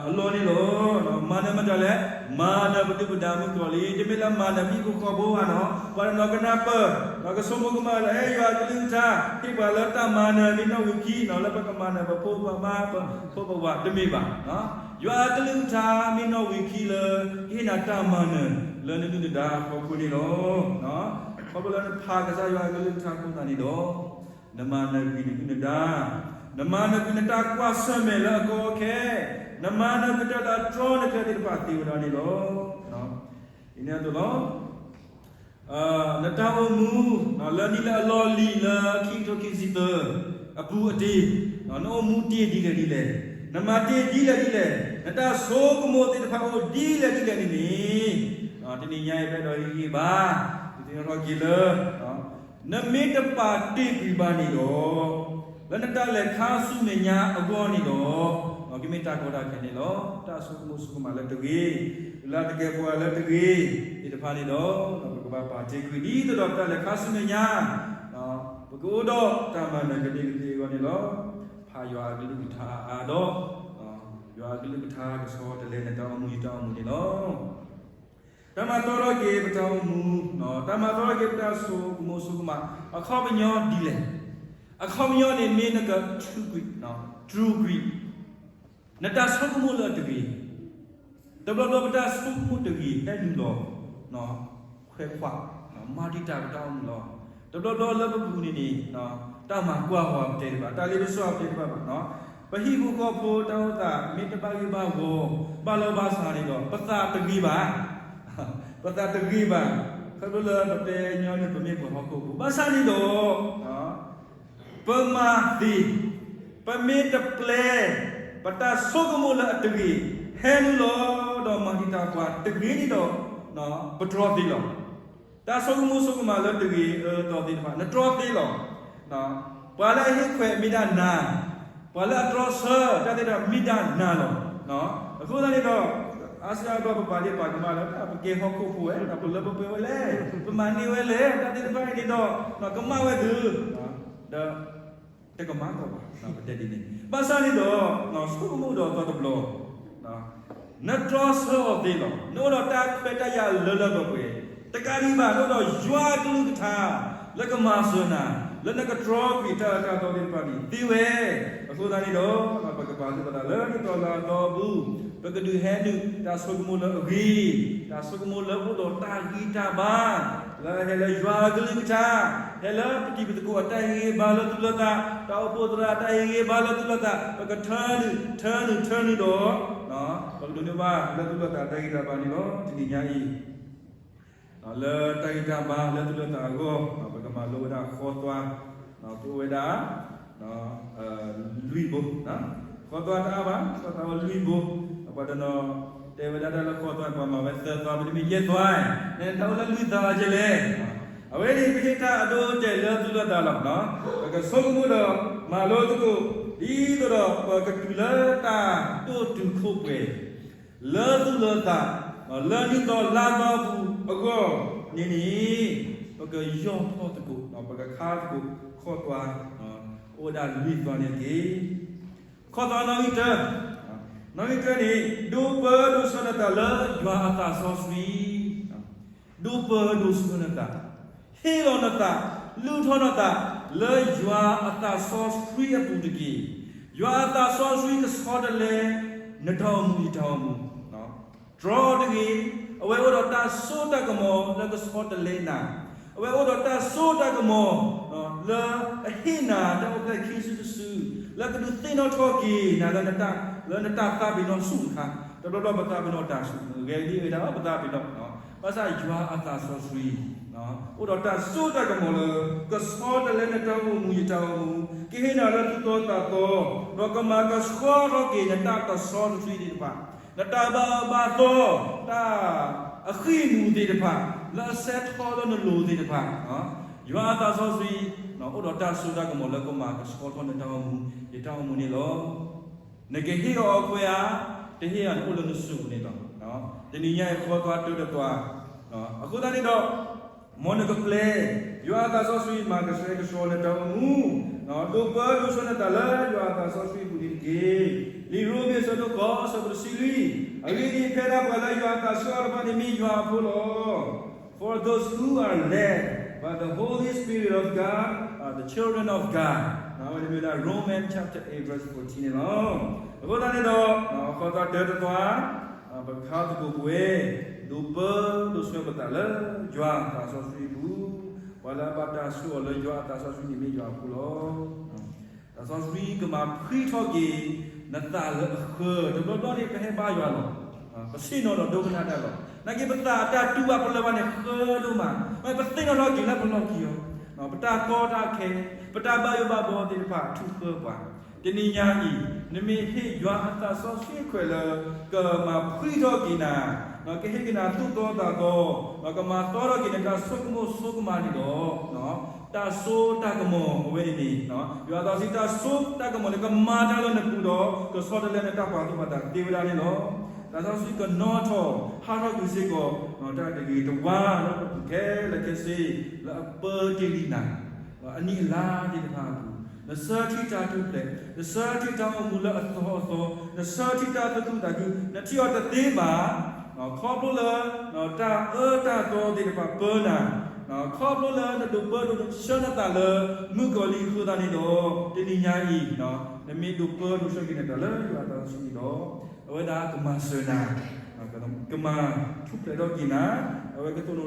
အလီၢ်န့ၣ်လီၤ. မၤနၢၤမတၤလဲၣ်, မၤနၢၤပဒုၣ်ပဒါမုၣ်ကီၤလံ, တမ့ၢ်လၢမၤနၢၤပဟံၣ်ဖိဃီဖိဘၣ်နီၤ, ပှၤတနီၤကနၢ်ပၢၢ် ဒီးကဆိကမိၣ်ကမၣ်လၢ အဲ ယွၤအကလုၢ်ကထါ ဟ့ၣ်ပှၤလၢတၢ်မၤနၢၤမ့ၢ်နီၣ်ဝံာ်ခံနီၤ, လၢပကမၤနၢၤပဖိပမါ ပဖိပဝၤ တမ့ၢ်ဘၣ်. ယွၤအကလုၢ်ကထါမ့ၢ်နီၣ်ဝံာ်ခံလၢ ကဟ့ၣ်နၤတၢ်မၤနၢၤ လၢနဒုၣ်နဒါအဖီခိၣ်န့ၣ်လီၤ. ခီဖျိလၢနဖးကစၢ်ယွၤအကလုၢ်ကထါအဃိသတးန့ၣ်ဒီး နမၤနၢၤကွံာ်နဒုၣ်နဒါ, နမၤနၢၤကွံာ်နတၢ်ကွၢ်ဆၢၣ်မဲာ်လၢအကီအခဲ, နမၤနၢၤကွံာ်တၢ်လၢအတြီနကျဲသ့ၣ်တဖၣ်သ့ဝဲဒၣ်န့ၣ်လီၤ. ဒ်န့ၣ်အသိးလီၤ. နတၢ်အိၣ်မူ လၢနံၣ်လၢအလီၢ်လံၤလၢခံကထိခံဆံသၢ အပူၤအတ့ၢ်, နအိၣ်မူတ့ၢ်ဒ်လဲၣ်ဒ်လဲၣ်, နမၤတ့ၢ်ဒ်လဲၣ်ဒ်လဲၣ်, နတၢ်ဆိကမိၣ်သ့ၣ်တဖၣ်အိၣ်ဒ်လဲၣ်ဒ်လဲၣ်န့ၣ်န့ၣ်, တနံၤညါအံၤပအဲၣ်ဒိးဟ့ၣ်ဂံၢ်ဘါ ပသ့ၣ်နီၣ်ထီၣ်က့ၤလၢ နမ့ၢ်တပာ်တ့ၢ်ကွံာ်ဘၣ်န့ၣ်ဒီး လၢနတၢ်လဲၤခါဆူမဲာ်ညါအဂီၢ်န့ၣ်ဒီး ကမ့ၢ်တၢ်ကီတၢ်ခဲန့ၣ်လီၤ. တၢ်ဆိကမိၣ်ဆိကမးလၢတဂ့ၤ, လၢတကဲပှၤလၢတဂ့ၤသ့ၣ်တဖၣ်န့ၣ်ဒီး ပကဘၣ်ပာ်တ့ၢ်ကွံာ်ဒ်သိးဒီးပတၢ်လဲၤခါဆူမဲာ်ညါ, ပကအိၣ်ဒီးတၢ်မၤနၢၤကန့ၢ်ကသ့အဂီၢ်န့ၣ်လီၤ. ဖးယွၤအကလုၢ်ကထါအါအါဒီး ယွၤအကလုၢ်ကထါကဆီတလဲနတၢ်အိၣ်မူယတၢ်အိၣ်မူန့ၣ်လီၤ. တၢ်မၤသီထီၣ်က့ၤပတၢ်အိၣ်မူ, တၢ်မၤသီထီၣ်က့ၤပတၢ်ဆိကမိၣ်ဆိကမး အခီပညီဒ်လဲၣ်. အခီပညီန့ၣ်မ့ၢ်နကထူးကွံာ်, တြူာ်ကွံာ် နတၢ်ဆိကမိၣ်လၢအတဂ့ၤ, တဘျီဘျီပတၢ်ဆိကမိၣ်တဂ့ၤ ဟဲနုာ်လီၤ ခွဲးခွး, မၤတံာ်တာ်ပတၢ်အိၣ်မူလီၤ. တဘျီဘျီလၢပပူၤန့ၣ်န့ၣ် တၢ်မၤကွၢ်ဝဲပတဲတဘၣ်, တၢ်လ့ပစီပတဲတဘၣ်ဘၣ်, ပဟံၣ်ဖိဃီဖိတၢ်အိၣ်သးမ့ၢ်တဘၣ်ဂ့ၢ်ဘၣ်ဝီ ဘၣ်လီၤဘၣ်ဆၣ်န့ၣ်ဒီး ပသးတဂ့ၤဘၣ်, ပသးတဂ့ၤဘၣ်, ခီဖျိလၢပတဲညီနုၢ်ပမ့ၢ်ပှၤဟီၣ်ခိၣ်ဖိ ဘၣ်ဆၣ်န့ၣ်ဒီး ပမၤသ့, ပမ့ၢ်တပျဲ ပတၢ်ဆိကမိၣ်လၢအတဂ့ၤ ဟဲနုာ်လီၤဒီးမၤတံာ်တာ်ပှၤတဂ့ၤန့ၣ်ဒီး ပတြီသ့လီၤ. တၢ်ဆိကမိၣ်ဆိကမးလၢတဂ့ၤအၢသီသ့ၣ်တဖၣ် နတြီသ့လီၤ. ပှၤလၢအဟ့ၣ်ခွဲးမ့ၢ်ဒၣ်နၤ, ပှၤလၢအတြီဆၢတၢ်သ့ၣ်တဖၣ်မ့ၢ်ဒၣ်နၤလီၤ. အဃိသတးန့ၣ်ဒီး အါစုအါဘျီပပာ်ဒ့ၣ်ပာ်ကမၣ်လၢ ပကဲဟီၣ်ခိၣ်ဖိဝဲ, ပလၢပပှဲၤဝဲလဲၣ်, ပမၤန့ၢ်ဝဲလဲၣ်, တၢ်သ့ၣ်တဖၣ်အံၤန့ၣ်ဒီး ကမၣ်ဝဲသု, ဒီး တကမၣ်ကီးဘၣ်, ပတဲဒ်န့ၣ် ဘၣ်ဆၣ်န့ၣ်ဒီး ဆိကမိၣ်ဒီးသီတဘျီ နတြီဆၢအီၤသ့လီၤ. နအိၣ်ဒီးတၢ်ခွဲးတၢ်ယာ်လၢလၢပှဲၤပှဲၤ, တကးဒံးဘၣ် နအိၣ်ဒီးယွၤအကလုၢ်ကထါ လၢကမၤစၢၤနၤ လၢနကတြီကွံာ်တၢ်အၢတၢ်သီသ့ၣ်တဖၣ်န့ၣ်သ့ဝဲ. အဃိသတးန့ၣ်ဒီး ပကပာ်သူၣ်ပာ်သးလၢနတီၢ်လၢအသီအပူၤ, ပကဒုးဟဲနုာ်တၢ်ဆိကမိၣ်လၢအဂ့ၤ, တၢ်ဆိကမိၣ်လၢအိၣ်ဒီးတၢ်ဂံၢ်တၢ်ဘါ လၢဟဲလၢယွၤအကလုၢ်ကထါ, ဟဲလၢပတံၤပသကိးအတၢ်ဟ့ၣ်ဂံၢ်ဟ့ၣ်ဘါလၢသူၣ်လၢသး, တၢ်အိၣ်ဖှိၣ်သရၣ်အတၢ်ဟ့ၣ်ဂံၢ်ဟ့ၣ်ဘါလၢသူၣ်လၢသး, ပကထၢနုာ် ထၢနုာ် ထၢနုာ်ဒီး ပကဒိးန့ၢ်ဘၣ်လၢသူၣ်လၢသးတၢ်ဂံၢ်တၢ်ဘါန့ၣ်လီၤ. တနံၤညါအံၤ လၢတၢ်ဂံၢ်တၢ်ဘါလၢသူၣ်လၢသးအဂီၢ် ပကမၤလိဝဲဒၣ်ဃီသွါ, ပအိၣ်ဝဲဒၣ် လွံၢ်ဘိ, ဃီသွါတအါဘၣ်, ဃီသွါအိၣ်လွံၢ်ဘိ, ပှၤတနီၤတဲဝဲဒၣ်တၢ်လၢဃီသွါ ပှၤမၤဝဲသၢသွါ မ့တမ့ၢ်ယဲၢ်သွါ, နတၢ်အိၣ်လၢလွံၢ်သွါအကဲလဲၣ်. အဝဲန့ၣ်ပဟ့ၣ်တၢ်အဒိအတဲာ်လၢသူၣ်လၢသးလီၤ. ပကဆိကမိၣ်ဒီးမၤလိသကိး ဒ်သိးဒီးပကတုၤလၢတၢ်ဒိၣ်တုာ်ခိၣ်ပှဲၤ လၢသူၣ်လၢသး, လၢနံၣ်သီလါသီပူၤအဂီၢ်န့ၣ်န့ၣ်, ပကယီၢ်ထီၣ်သကိး, ပကခါသကိး ခီၣ်သွါ, အိၣ်ဝဲဒၣ်လွံၢ်သွါန့ၣ်တက့ၢ်. ခီၣ်သွါနီၣ်ဂံၢ်တၢ, နီၣ်ဂံၢ်တၢန့ၣ် ဒိပၢဒိဆှၢနသးလၢယွၤအသးစီဆှံ, ဒိပၢဒိဆှၢနသး, ဟ့ၣ်လီၤနသး, လုၢ်ထီၣ်နသး လၢယွၤအသးစီဆှံအပူၤတက့ၢ်. ယွၤအသးစီဆှံကဆီတလဲ နတၢ်အိၣ်မူယတၢ်အိၣ်မူ တြီတဂ့ၤ. အဝဲအိၣ်ဒီးတၢ်စိတၢ်ကမီၤလၢကဆီတလဲနၤ, အဝဲအိၣ်ဒီးတၢ်စိတၢ်ကမီၤ လၢအဟ့ၣ်နၤတၢ်အိၣ်ဖျဲၣ်ခံစုတစု လၢကဒုးသ့ၣ်နီၣ်ထီၣ်က့ၤနၤ လၢနတၢ်သးပ့ၤနီၣ်ဆူၣ်တခါ, တဘျီဘျီပသးပ့ၤနီၣ်တၢ်ဆူၣ် ဂဲၤဒ်ဂဲၤဒါ ပသးပ့ၤနီၣ် ဘၣ်ဆၣ်ယွၤအသးစီဆှံ အိၣ်ဒီးတၢ်စိတၢ်ကမီၤလၢ ကဆီတလဲနတၢ်အိၣ်မူယတၢ်အိၣ်မူ, ကဟ့ၣ်နၤလၢသူၣ်သီသးသီ, ဒီးကမၤကဆှီထီၣ်က့ၤနတၢ်ကဆှီတသွံသ့ၣ်တဖၣ်, နတၢ်ဘၣ်အၢဘၣ်သီ, တၢ်အဃံအမူးသ့ၣ်တဖၣ်, လၢအဆဲးထီၣ်လၢနလိၤသ့ၣ်တဖၣ်, ယွၤအသးစီဆှံ အိၣ်ဒီးတၢ်စိတၢ်ကမီၤလၢကမၤကဆှီထီၣ်နတၢ်အိၣ်မူ ယတၢ်အိၣ်မူန့ၣ်လီၤ. နကဟ့ၣ်အီၤအခွဲးဧါ, တဟ့ၣ်ဧါ နအိၣ်လၢနစုပူၤန့ၣ်လီၤ. တနံၤညါအံၤဃီသွါတၢတသွါ, အဃိသတးန့ၣ်ဒီး မ်နကပျဲ ယွၤအသးစီဆှံမၤကဆှဲကဆှီနတၢ်အိၣ်မူ, ဒိးပၢဒိးဆှၢနသးလၢယွၤအသးစီဆှံအပူၤန့ၣ်တက့ၢ်. လံာ်ရိမ့ၤအဆၢဒိၣ်ဃိး အဆၢဖိတဆံလွံၢ်, အဂ့ၢ်ဒ်အံၤ ဖဲဒၣ်ပှၤလၢယွၤအသးဆှၢအီၤတဖၣ်န့ၣ် မ့ၢ်ယွၤအဖိလီၤ. For those who are led by the Holy Spirit of God are the children of God. အဝဲန့ၣ်မ့ၢ်ဝဲဒၣ် Romans chapter eight verse fourteen န့ၣ်လီၤ. အဃိသတးန့ၣ်ဒီး ဃီသွါတၢတသွါ, ပခါသကိးပဝဲ ဒိးပၢဒိးဆှၢပသးလၢယွၤအသးစီဆှံအပူၤ, ပှၤလၢအဘၣ်တၢ်ဆိၣ်အီၤလၢယွၤအသးစီဆှံန့ၣ်မ့ၢ်ယွၤအဖိလီၤ. သးစီဆှံကမၤဖှံထီၣ်က့ၤ နသးလၢအဃၢၤ, တဘျီဘျီန့ၣ် ပဟဲဘါယွၤလီၤ. ပဆ့ၣ်နီၤဒီးဒိကနၣ်တၢ်လီၤ. နာ်က့ပသးအတၢ်တူၢ်ဘၣ်ပလၢၢ်ဘၣ်န့ၣ် ဃၢဒိၣ်မး, ပသ့ၣ်နီၣ်ထီၣ်က့ၤလၢပလီၢ်ခံအီၤ, ပတၢ်ကီတၢ်ခဲ, ပတၢ်ဘၣ်ယိၣ်ဘၣ်ဘှီသ့ၣ်တဖၣ်ထူဃၢပှၤ. တနံၤညါအံၤ နမ့ၢ်ဟ့ၣ်ယွၤအသးစီဆှံခွဲးလၢ ကမၤဖှံထီၣ်က့ၤနၤ, ကဟ့ၣ်က့ၤနၤသူၣ်သီသးသီ, ကမၤသီထီၣ်က့ၤနတၢ်ဆိကမိၣ်ဆိကမးန့ၣ်ဒီး တၢ်စိတၢ်ကမီၤအဝဲန့ၣ်န့ၣ်, ယွၤအသးစီဆှံတၢ်စိတၢ်ကမီၤန့ၣ် ကမၤတၢ်လၢနပူၤဒီး ကဆီတလဲနတၢ်ပာ်သူၣ်ပာ်သးသ့ဝဲဒၣ်န့ၣ်လီၤ. တၢ်စီဆှံကနီၣ်ထီၣ်ဟးထီၣ်ကွံာ်စ့ၢ်ကီး တၢ်တဂ့ၤတဝါလၢပပူၤခဲလၢာ်ခဲဆ့ လၢအပၢတ့ၢ်လံနၤ အနံၣ်အလါသ့ၣ်တဖၣ်အပူၤ, နဆၢထံၣ်တၢ်ထူၣ်ဖျဲး, နဆၢထံၣ်တၢ်အိၣ်မူလၢအသီအသီ, နဆၢထံၣ်တၢ်သူၣ်ခုသးခု, နထံၣ်အီၤတသ့ဘၣ်, ခီဖျိလၢ တၢ်အၢတၢ်သီသ့ၣ်တဖၣ်ပၢနၤ, ခီဖျိလၢနဒိးပၢဒိးဆှၢနသးလၢ မုၣ်ကီၤလံၢ်အဃိသတးန့ၣ်ဒီး တနံၤညါအံၤ နမ့ၢ်ဒိးပၢဒိးဆှၢက့ၤနသးလၢယွၤအသးစီဆှံန့ၣ်ဒီး အဝဲဒၣ်ကမၤစၢၤနၤ, ကမၤထူၣ်ဖျဲးထီၣ်က့ၤနၤ, အဝဲကသိၣ်လိ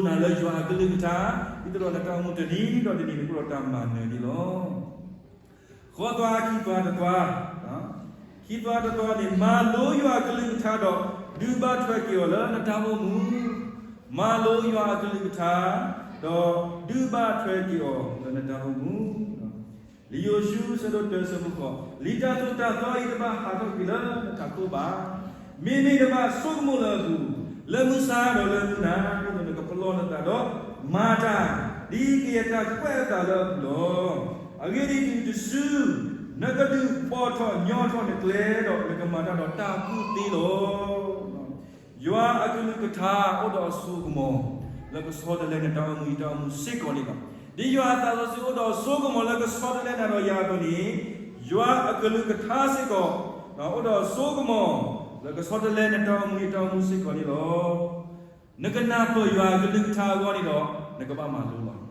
နၤလၢယွၤအကလုၢ်ကထါ, ဒ်သိးဒီးနတၢ်အိၣ်မူတနံၤဒီးတနံၤန့ၣ် အိၣ်ဒီးတၢ်မၤနၢၤန့ၣ်လီၤ. ဃီသွါခံသွါတသွါ, ခံသွါတသွါန့ၣ် မၤလိယွၤအကလုၢ်ကထါဒီး ဒုးဘၣ်ထွဲက့ၤအီၤလၢနတၢ်အိၣ်မူ, မၤလိယွၤအကလုၢ်ကထါ ဒီးဒုးဘၣ်ထွဲက့ၤအီၤလၢနတၢ်အိၣ်မူ လံာ်ယိၤၡူ အဆၢဒိၣ်တၢ အဆၢဖိဃိး, လံာ်တၢ်သိၣ်တၢ်သီအံၤ တဘၣ်ဟးထီၣ်ကွံာ်လၢနထးခိၣ်ဘၣ်. မ့မ့ၢ်နဘၣ်ဆိကမိၣ်လၢအပူၤ, လၢမုၢ်ဆါဒီးလၢမုၢ်နၤ, ဒ်သိးနကပလီၢ်နသးဒီးမၤတၢ်, ဒ်ကယဲၢ်တၢ်ကွဲးအသးလၢအပူၤလီၤ. အဂ့ၢ်ဒ်အံၤ, တစု နကဒုးပိာ်ထီၣ်ညီထီၣ်နကျဲဒီး နကမၤတၢ်ဒီးတၢ်ကူၣ်သ့လီၤ. ယွၤအကလုၢ်ကထါအိၣ်ဒီးအစိအကမီၤ လၢကဆီတလဲနတၢ်အိၣ်မူယတၢ်အိၣ်မူစ့ၢ်ကီးန့ၣ်လီၤ. ဒ်ယွၤအသးစီဆှံအိၣ်ဒီးအစိကမီၤလၢကဆီတလဲနၤဒီးယၤအသိးန့ၣ်, ယွၤအကလုၢ်ကထါစ့ၢ်ကီး အိၣ်ဒီးအစိကမီၤ လၢကဆီတလဲနတၢ်အိၣ်မူယတၢ်အိၣ်မူစ့ၢ်ကီးန့ၣ်လီၤ. နကနၢ်ပၢၢ်ယွၤအကလုၢ်ကထါအဂီၢ်န့ၣ်ဒီး နကဘၣ်မၤလိလီၤ.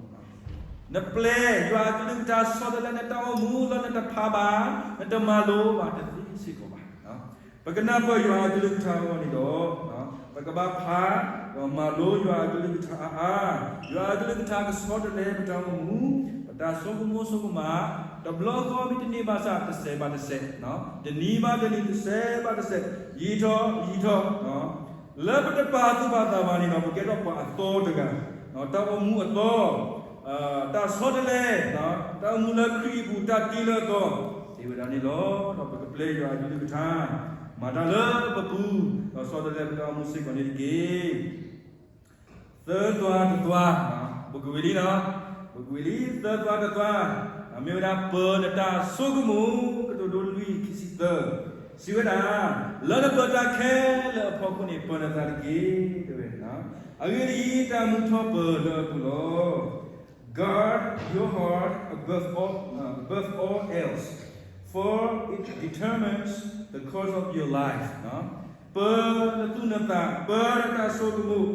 နပျဲယွၤအကလုၢ်ကထါဆီတလဲနတၢ်အိၣ်မူလၢနတဖးဘၣ်, နတမၤလိဘၣ်တသ့စ့ၢ်ကီးဘၣ်. ပကနၢ်ပၢၢ်ယွၤအကလုၢ်ကထါအဂီၢ်န့ၣ်ဒီး ပကဘၣ်ဖး ဒီးမၤလိယွၤအကလုၢ်ကထါအါအါ, ယွၤအကလုၢ်ကထါကဆီတလဲပတၢ်အိၣ်မူ, ပတၢ်ဆိကမိၣ်ဆိကမး, တဘျီဃီမ့ၢ်တန့ၢ်ဘၣ်ဆၣ်တစဲးဘၣ်တစဲး, တနံၤဘၣ်တနံၤတစဲးဘၣ်တစဲး, ယံာ်ထီၣ်ယံာ်ထီၣ် လၢပတပာ်သူၣ်ပာ်သးဘၣ်န့ၣ်ဒီး ပကဲထီၣ်ပှၤအသီတဂၤ, တၢ်အိၣ်မူအသီ, တၢ်ဆီတလဲ, တၢ်အိၣ်မူလၢခရံာ်အပူၤ တၢ်တ့လၢအသီ, သ့ဝဲဒၣ်န့ၣ်လီၤ. ဒီးပကပျဲယွၤအကလုၢ်ကထါ, မၤတၢ်လၢပပူၤ, ဒီးဆီတလဲပတၢ်အိၣ်မူစ့ၢ်ကီးန့ၣ်တက့ၢ်. သၢသွါတသွါ, ပကဝံၤလံလီၤ, ပကဝံၤလံ သၢသွါတသွါ, မ့ၢ်ဝဲဒၣ်ပၢၤနတၢ်ဆိကမိၣ်, ကတိၤဒိလွံၢ်ခံဆံသၢ, စံးဝဲဒၣ်, လၢနပၢၤတၢ်ခဲလၢာ်အဖီခိၣ်န့ၣ် ပၢၤနသးတက့ၢ်, တဲဝဲ. အဂ့ၢ်ဒ်အံၤ, တၢ်မူထီၣ်ပၢၤလၢအပူၤလီၤ. Guard your heart above all, uh, above all else, for it determines the course of your life. ပၢၤနသူၣ်နသး, ပၢၤနတၢ်ဆိကမိၣ်,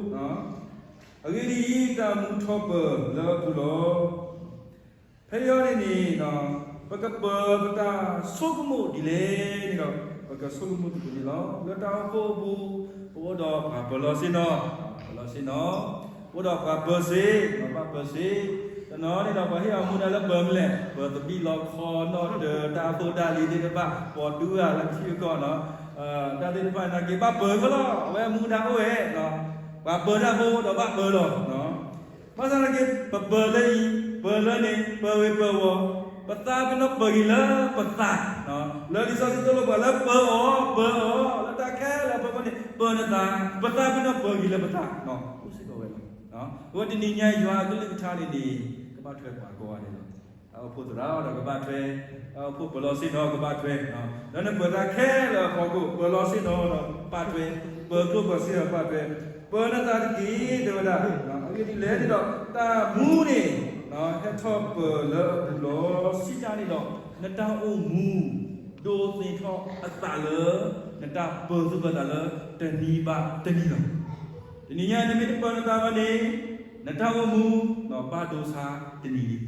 အဂ့ၢ်ဒ်အံၤ, တၢ်မူထီၣ်ပၢၤလၢအပူၤလီၤ. ဖဲ ဖဲအံၤန့ၣ်န့ၣ် ပကပၢၤပတၢ်ဆိကမိၣ်ဒ်လဲၣ်န့ၣ်ဒီး ပကဆိကမိၣ်သကိးန့ၣ်လီၤ. လၢတၢ်အိၣ်ဖှိၣ်အပူၤ ပအိၣ်ဒီးပှၤပၢၤလီၤဆ့ၣ်နီၤ, ပၢၤလီၤဆ့ၣ်နီၤ, အိၣ်ဒီးပှၤပၢၤစ့, ပှၤပၢၤစ့, တနီၤန့ၣ်ဒီးပှၤဟ့ၣ်အီၤမူဒါလၢပၢၤမနုၤလဲၣ်, ပၢၤသဘံၣ်လီခီနီၣ်တၢၤ တၢ်အသိၣ်တၢ်လံၤသ့ၣ်တဖၣ် ပိာ်တူၢ်ဂၤလၢထံဂၤကီၢ်နီၤ, တၢ်သ့ၣ်တဖၣ်န့ၣ်က့ၤဘၣ်ပၢၤခဲလီၤ, အဝဲမူဒါအိၣ်ဝဲ, ပှၤပၢၤတၢ်ဖိဒီးဘၣ်ပၢၤလီၤ. ဘၣ်ဆၣ်သနာ်က့ ပပၢၤလၢအံၤ ပၢၤလၢန့ၣ် ပၢၤဂ့ၤပၢၤဝီၤ, ပသးပ့ၤနီၣ်ပၢၤဂ့ၤလၢပသး, လၢလံာ်စီဆှံသိၣ်လိပှၤလၢပၢၤအီၤ ပၢၤအီၤ လၢတၢ်ခဲလၢာ်အဖီခိၣ်န့ၣ် ပၢၤနသး, ပသးပ့ၤနီၣ်ပၢၤဂ့ၤလၢပသး, အိၣ်စ့ၢ်ကီးဝဲလီၤ. အဝဲတနံၤညါအံၤယွၤအကလုၢ်ကထါန့ၣ်န့ၣ် ကဘၣ်ထွဲပှၤကိးဂၤဒဲးလီၤ. တၢ်အိၣ်ဖှိၣ်သရၣ်ဒီးကဘၣ်ထွဲ, တၢ်အိၣ်ဖှိၣ်ပၢၤလီၤဆ့ၣ်နီၤကဘၣ်ထွဲ, လၢနပၢၤတၢ်ခဲလၢာ်အဖီခိၣ် ပၢၤလီၤဆ့ၣ်နီၤဒီးဘၣ်ထွဲ, ပၢၤကျိၣ်ပၢၤစ့ဒီးဘၣ်ထွဲ, ပၢၤနသးတက့ၢ် တဲဝဲဒၣ်, အဂ့ၢ်ဒ်လဲၣ်န့ၣ်ဒီး တၢ်မူန့ၣ် ဟဲထီၣ်ပၢၤလၢအပူၤလီၤ. စံးတၢ်န့ၣ်ဒီး နတၢ်အိၣ်မူ ဒိးသ့ၣ်ထီၣ်အသးလၢ နတၢ်ပၢၤသူၣ်ပၢၤသးလၢတနံၤဘၣ်တနံၤလီၤ. တနံၤညါအံၤ နမ့ၢ်တပၢၤနသးဘၣ်န့ၣ် နတၢ်အိၣ်မူ ဘၣ်ဒိဆါတနံၤလ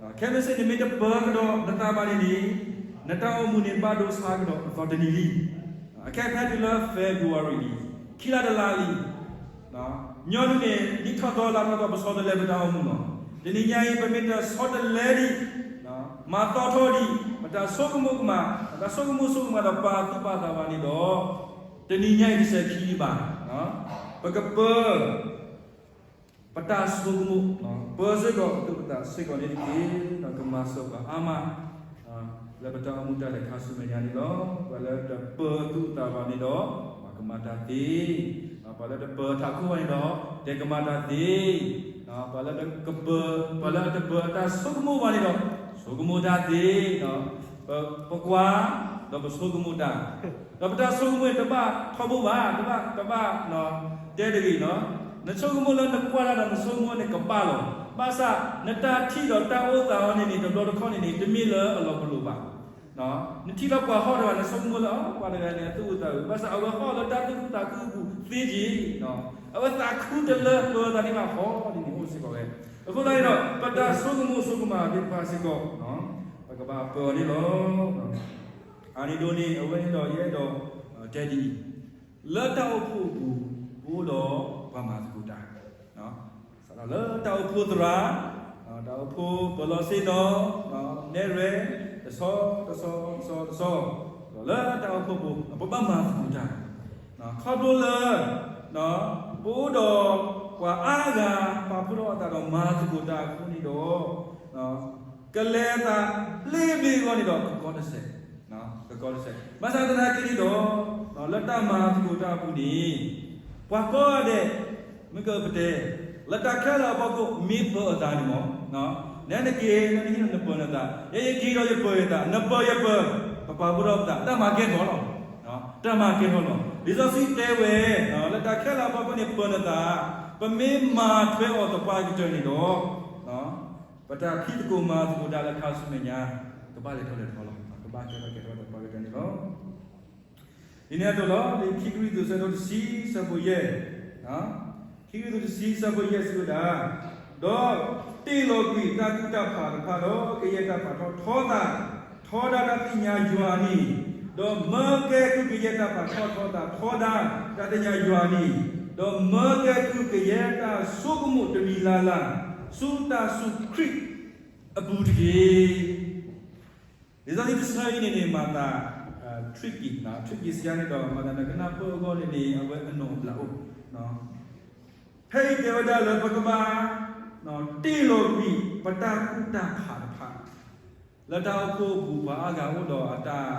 ံ. ခဲမုၢ်ဆ့ၣ် နမ့ၢ်တပၢၤကဒီးနသးဘၣ်န့ၣ်န့ၣ် နတၢ်အိၣ်မူန့ၣ် ဘၣ်ဒိဆါကဒီးအသီတနံၤလံ. အခဲအံၤဖဲတုၤလၢ February လံ, ခံလါတလါလံ. ညီနုၢ်န့ၣ် နံၣ်ထီၣ်သီလါထီၣ်သီ ပဆီတလဲပတၢ်အိၣ်မူလီၤ. တနံၤညါအံၤ ပမ့ၢ်တဆီတလဲဒံး, မၤသီထီၣ်ဒံး ပတၢ်ဆိကမိၣ်ကမၣ်, ပတၢ်ဆိကမိၣ်ဆိကမးဒီးပာ်သူၣ်ပာ်သးဘၣ်န့ၣ်ဒီး တနံၤညါအံၤတစဲးခံဘၣ်, ပကပၢၤ ပတၢ်ဆိကမိၣ်, ပၢၤစ့ၢ်ကီး ပသူၣ်ပသးစ့ၢ်ကီးန့ၣ်တက့ၢ်. ဒီးကမၤစၢၤပှၤအါမး လၢပတၢ်အိၣ်မူတၢ်လဲၤခါဆူမဲာ်ညါန့ၣ်လီၤ. ပှၤလၢတပၢၤသူၣ်သးဘၣ်န့ၣ်ဒီး ပှၤကမၤတၢ်သ့, ပှၤလၢတပၢၤထးခိၣ်ဘၣ်န့ၣ်ဒီး တဲကမၤတၢ်သ့, ပှၤလၢကပၢၤ, ပှၤလၢအတပၢၤအတၢ်ဆိကမိၣ်ဘၣ်န့ၣ်ဒီး ဆိကမိၣ်တၢ်သ့, ပကွၢ် ဒီးပဆိကမိၣ်တၢ် ဒီးပတၢ်ဆိကမိၣ်န့ၣ် တဘၣ်ထီဘိဘၣ်, တဘၣ်, တဘၣ် တဲတဂ့ၤနီၤ, နဆိကမိၣ်လၢနကွၢ်တၢ်ဒီးနဆိကမိၣ်န့ၣ်ကဘၣ်လီၤ. ဘၣ်ဆၣ် နတၢ်ထံၣ်ဒီးတၢ်အိၣ်သးအီၤန့ၣ်န့ၣ် တဘျီတခီၣ်န့ၣ်န့ၣ် တမ့ၢ်လၢအလီၤပလိာ်ဘၣ်. နထံၣ်လၢပှၤဟီၣ်တဂၤ နဆိကမိၣ်လၢ ပှၤတဂၤန့ၣ် အသူၣ်အုးသးအုး, ဘၣ်ဆၣ်အဝဲဟီၣ်လၢတၢ်သူၣ်ခုသးခုအပူၤသ့က့ၤ, အဝဲသးခုတလၢပှၤသးန့ၣ်ဘၣ်ဃီန့ၣ်န့ၣ် အိၣ်စ့ၢ်ကီးဝဲ. အဃိသတးန့ၣ်ဒီး ပတၢ်ဆိကမိၣ်ဆိကမးသ့ၣ်တဖၣ်စ့ၢ်ကီး ပကဘၣ်ပၢၤအီၤန့ၣ်လီၤ. အန့ၣ်ဒ်န့ၣ် အဝဲန့ၣ်ဒီး ယအဲၣ်ဒိးတဲဒ်အံၤ, လၢတၢ်အိၣ်ဖှိၣ်အပူၤ ပအိၣ်ဒီးပှၤမၤသကိးတၢ်, စးထီၣ်လၢတၢ်အိၣ်ဖှိၣ်သရၣ်, တၢ်အိၣ်ဖှိၣ်ပၢၤလီၤဆ့ၣ်နီၤ, နဲၣ်ရွဲၣ်, တဆီတဆီတဆီတဆီ, ဒီးလၢတၢ်အိၣ်ဖှိၣ်ပူၤ ပဘၣ်မၤသကိးတၢ်, ခီဖျိလၢ ပအိၣ်ဒီးပှၤအါဂၤ ပာ်ဖှိၣ်ထီၣ်အသးဒီးမၤသကိးတၢ်အဃိန့ၣ်ဒီး ကလဲၤအသးဘျ့ဘျ့အဂီၢ်န့ၣ်ဒီး ကကီတစဲး, ကကီတစဲး. ဘၣ်ဆၣ်သနာ်က့န့ၣ်ဒီး လၢတၢ်မၤသကိးတၢ်အပူၤန့ၣ် ပှၤကိးဂၤဒဲး မ့ၢ်ကပတဲ လၢတၢ်ခဲလၢာ်အဖီခိၣ် မ့ၢ်ပၢၤအသးန့ၣ်မ့ၢ် နဲနက့ၤ နဟံၣ်နပၢၤနသး, ယဲယက့ၤဒီးယပၢၤယသး, နပၢၤယပၢၤ, ပပာ်ဖှိၣ်ထီၣ်ပသး တၢ်မၤကဲထီၣ်လီၤ. တၢ်မၤကဲထီၣ်လီၤ. လံာ်စီဆှံတဲဝဲ လၢတၢ်ခဲလၢာ်အဖီခိၣ်န့ၣ် ပၢၤနသး, ပမ့ၢ်မၤထွဲအီၤသပှၢ်ကတၢၢ်န့ၣ်ဒီး ပတၢ်ဖံးသကိးမၤသကိးတၢ်လၢခါဆူမဲာ်ညါ ကဘၣ်လဲၤထီၣ်လဲၤထီလီၤ. ကဘၣ်ကဲထီၣ်ကဲထီၣ်သပှၢ်ကတၢၢ်န့ၣ်လီၤ. ဒ်န့ၣ်အသိးလီၤ. လံာ်ခံကရံၣ်သူး ဆၢဒိၣ်တဆံ ဆၢဖိယဲၢ်, ခံကရံၣ်သူးတဆံ ဆၢဖိယဲၢ်စံးဝဲဒၣ်, ဒီးတ့ၢ်လီၤကွံာ်တၢ်ကူၣ်တၢ်ဖးတဖၣ်ဒီး ကယဲၢ်တၢ်ပာ်ထီၣ်ထီသး, ထီဒါတၢ်သ့ၣ်ညါယွၤန့ၣ်, ဒီးမၢကဲကုၢ်ကယဲၢ်တၢ်ပာ်ထီၣ်ထီသး ထီဒါတၢ်သ့ၣ်ညါယွၤန့ၣ်, ဒီးမၢကဲကုၢ်ကယဲၢ်တၢ်ဆိကမိၣ်တမံၤလၢ်လၢ် ဆူတၢ်စူၤခရံာ်အပူၤတက့ၢ်. လံာ်စီဆှံတဆၢအံၤန့ၣ်န့ၣ် မၤသး tricky, tricky စံးယါန့ၣ်ဒီး မၤသးနကနၢ်ပၢၢ်အဂီၢ်န့ၣ်န့ၣ် အဝဲအနီၢ်အဘျးအိၣ်. ဖဲအံၤတဲဝဲဒၣ်လၢပကဘၣ် တ့ၢ်လီၤကွံာ်ပတၢ်ကူၣ်တၢ်ဖးတဖၣ်, လၢတၢ်အိၣ်ဖှိၣ်အပူၤ ပှၤအါဂၤအိၣ်ဒီးအတၢ်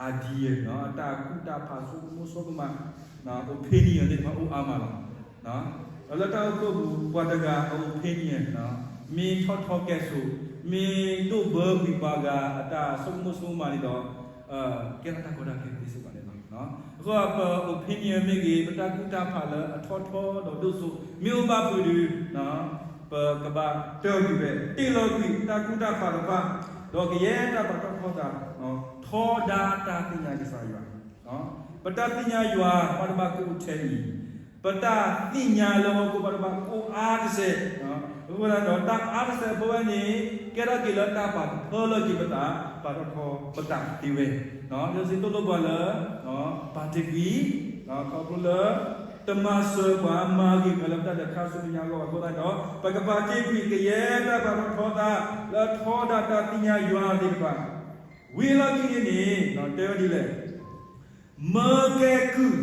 idea, အတၢ်ကူၣ်တၢ်ဖး ဆိကမိၣ်ဆိကမး, opinion သ့ၣ်တဖၣ်အိၣ်အါမးလီၤ. ဒီးလၢတၢ်အိၣ်ဖှိၣ်အပူၤ ပှၤတဂၤအ opinion မ့ၢ်ထီၣ်ထီကဲၣ်ဆိး, မ့ၢ်ဒိၣ်ဘၢကွံာ်ပှၤဂၤအတၢ်ဆိကမိၣ်ဆိကမးန့ၣ်ဒီး ကဲထီၣ်တၢ်ကီတၢ်ခဲသ့စ့ၢ်ကီးန့ၣ်လီၤ. အဃိပ opinion မ့ၢ်ဂ့ၤ ပတၢ်ကူၣ်တၢ်ဖးလၢအထီၣ်ထီဒီးဒိၣ်စိ မ့ၢ်အိၣ်ဘၣ်ဖုးဒီး ပကဘၣ်တ့ၢ်ကွံာ်ဝဲ, တ့ၢ်လီၤကွံာ်တၢ်ကူၣ်တၢ်ဖးတဖၣ်, ဒီးကယဲၢ်တၢ်ပာ်ထီၣ်ထီသး, ထီဒါတၢ်သ့ၣ်ညါကစၢ်ယွၤ, ပတၢ်သ့ၣ်ညါယွၤ ပှၤတဘၣ်ကအိၣ်ထဲအံၤ, ပ ပတၢ်သ့ၣ်ညါလၢဟီၣ်ခိၣ်ဘၣ်ဒိဘၣ်အိၣ်အါတစဲး, အဃိသတးဒီးတၢ်အါတစဲးအဖီဝဲန့ၣ် ကဲထီၣ်က့ၤလၢတၢ်ပာ်ကဖၢလၢက့ၤပသး ပာ်ထီၣ်ထီပသးသ့ဝဲ, လံာ်စီဆှံသိၣ်လိပှၤလၢ ပာ်တ့ၢ်ကွံာ် ခီဖျိလၢ တမၤစၢၤပှၤမၤဂ့ၤပှၤလၢပတၢ်ဒဲးခါဆူမဲာ်ညါအဂီၢ်ဘၣ်အဃိသတးဒီး ပကပာ်တ့ၢ်ကွံာ်ကယဲၢ်တၢ်ပာ်ထီၣ်ထီသး လၢထီဒါတၢ်သ့ၣ်ညါယွၤသ့ၣ်တဖၣ်, ဝံၤအလီၢ်ခံန့ၣ်န့ၣ် တဲဝဲဒ်လဲၣ်, မၢကဲကုၢ်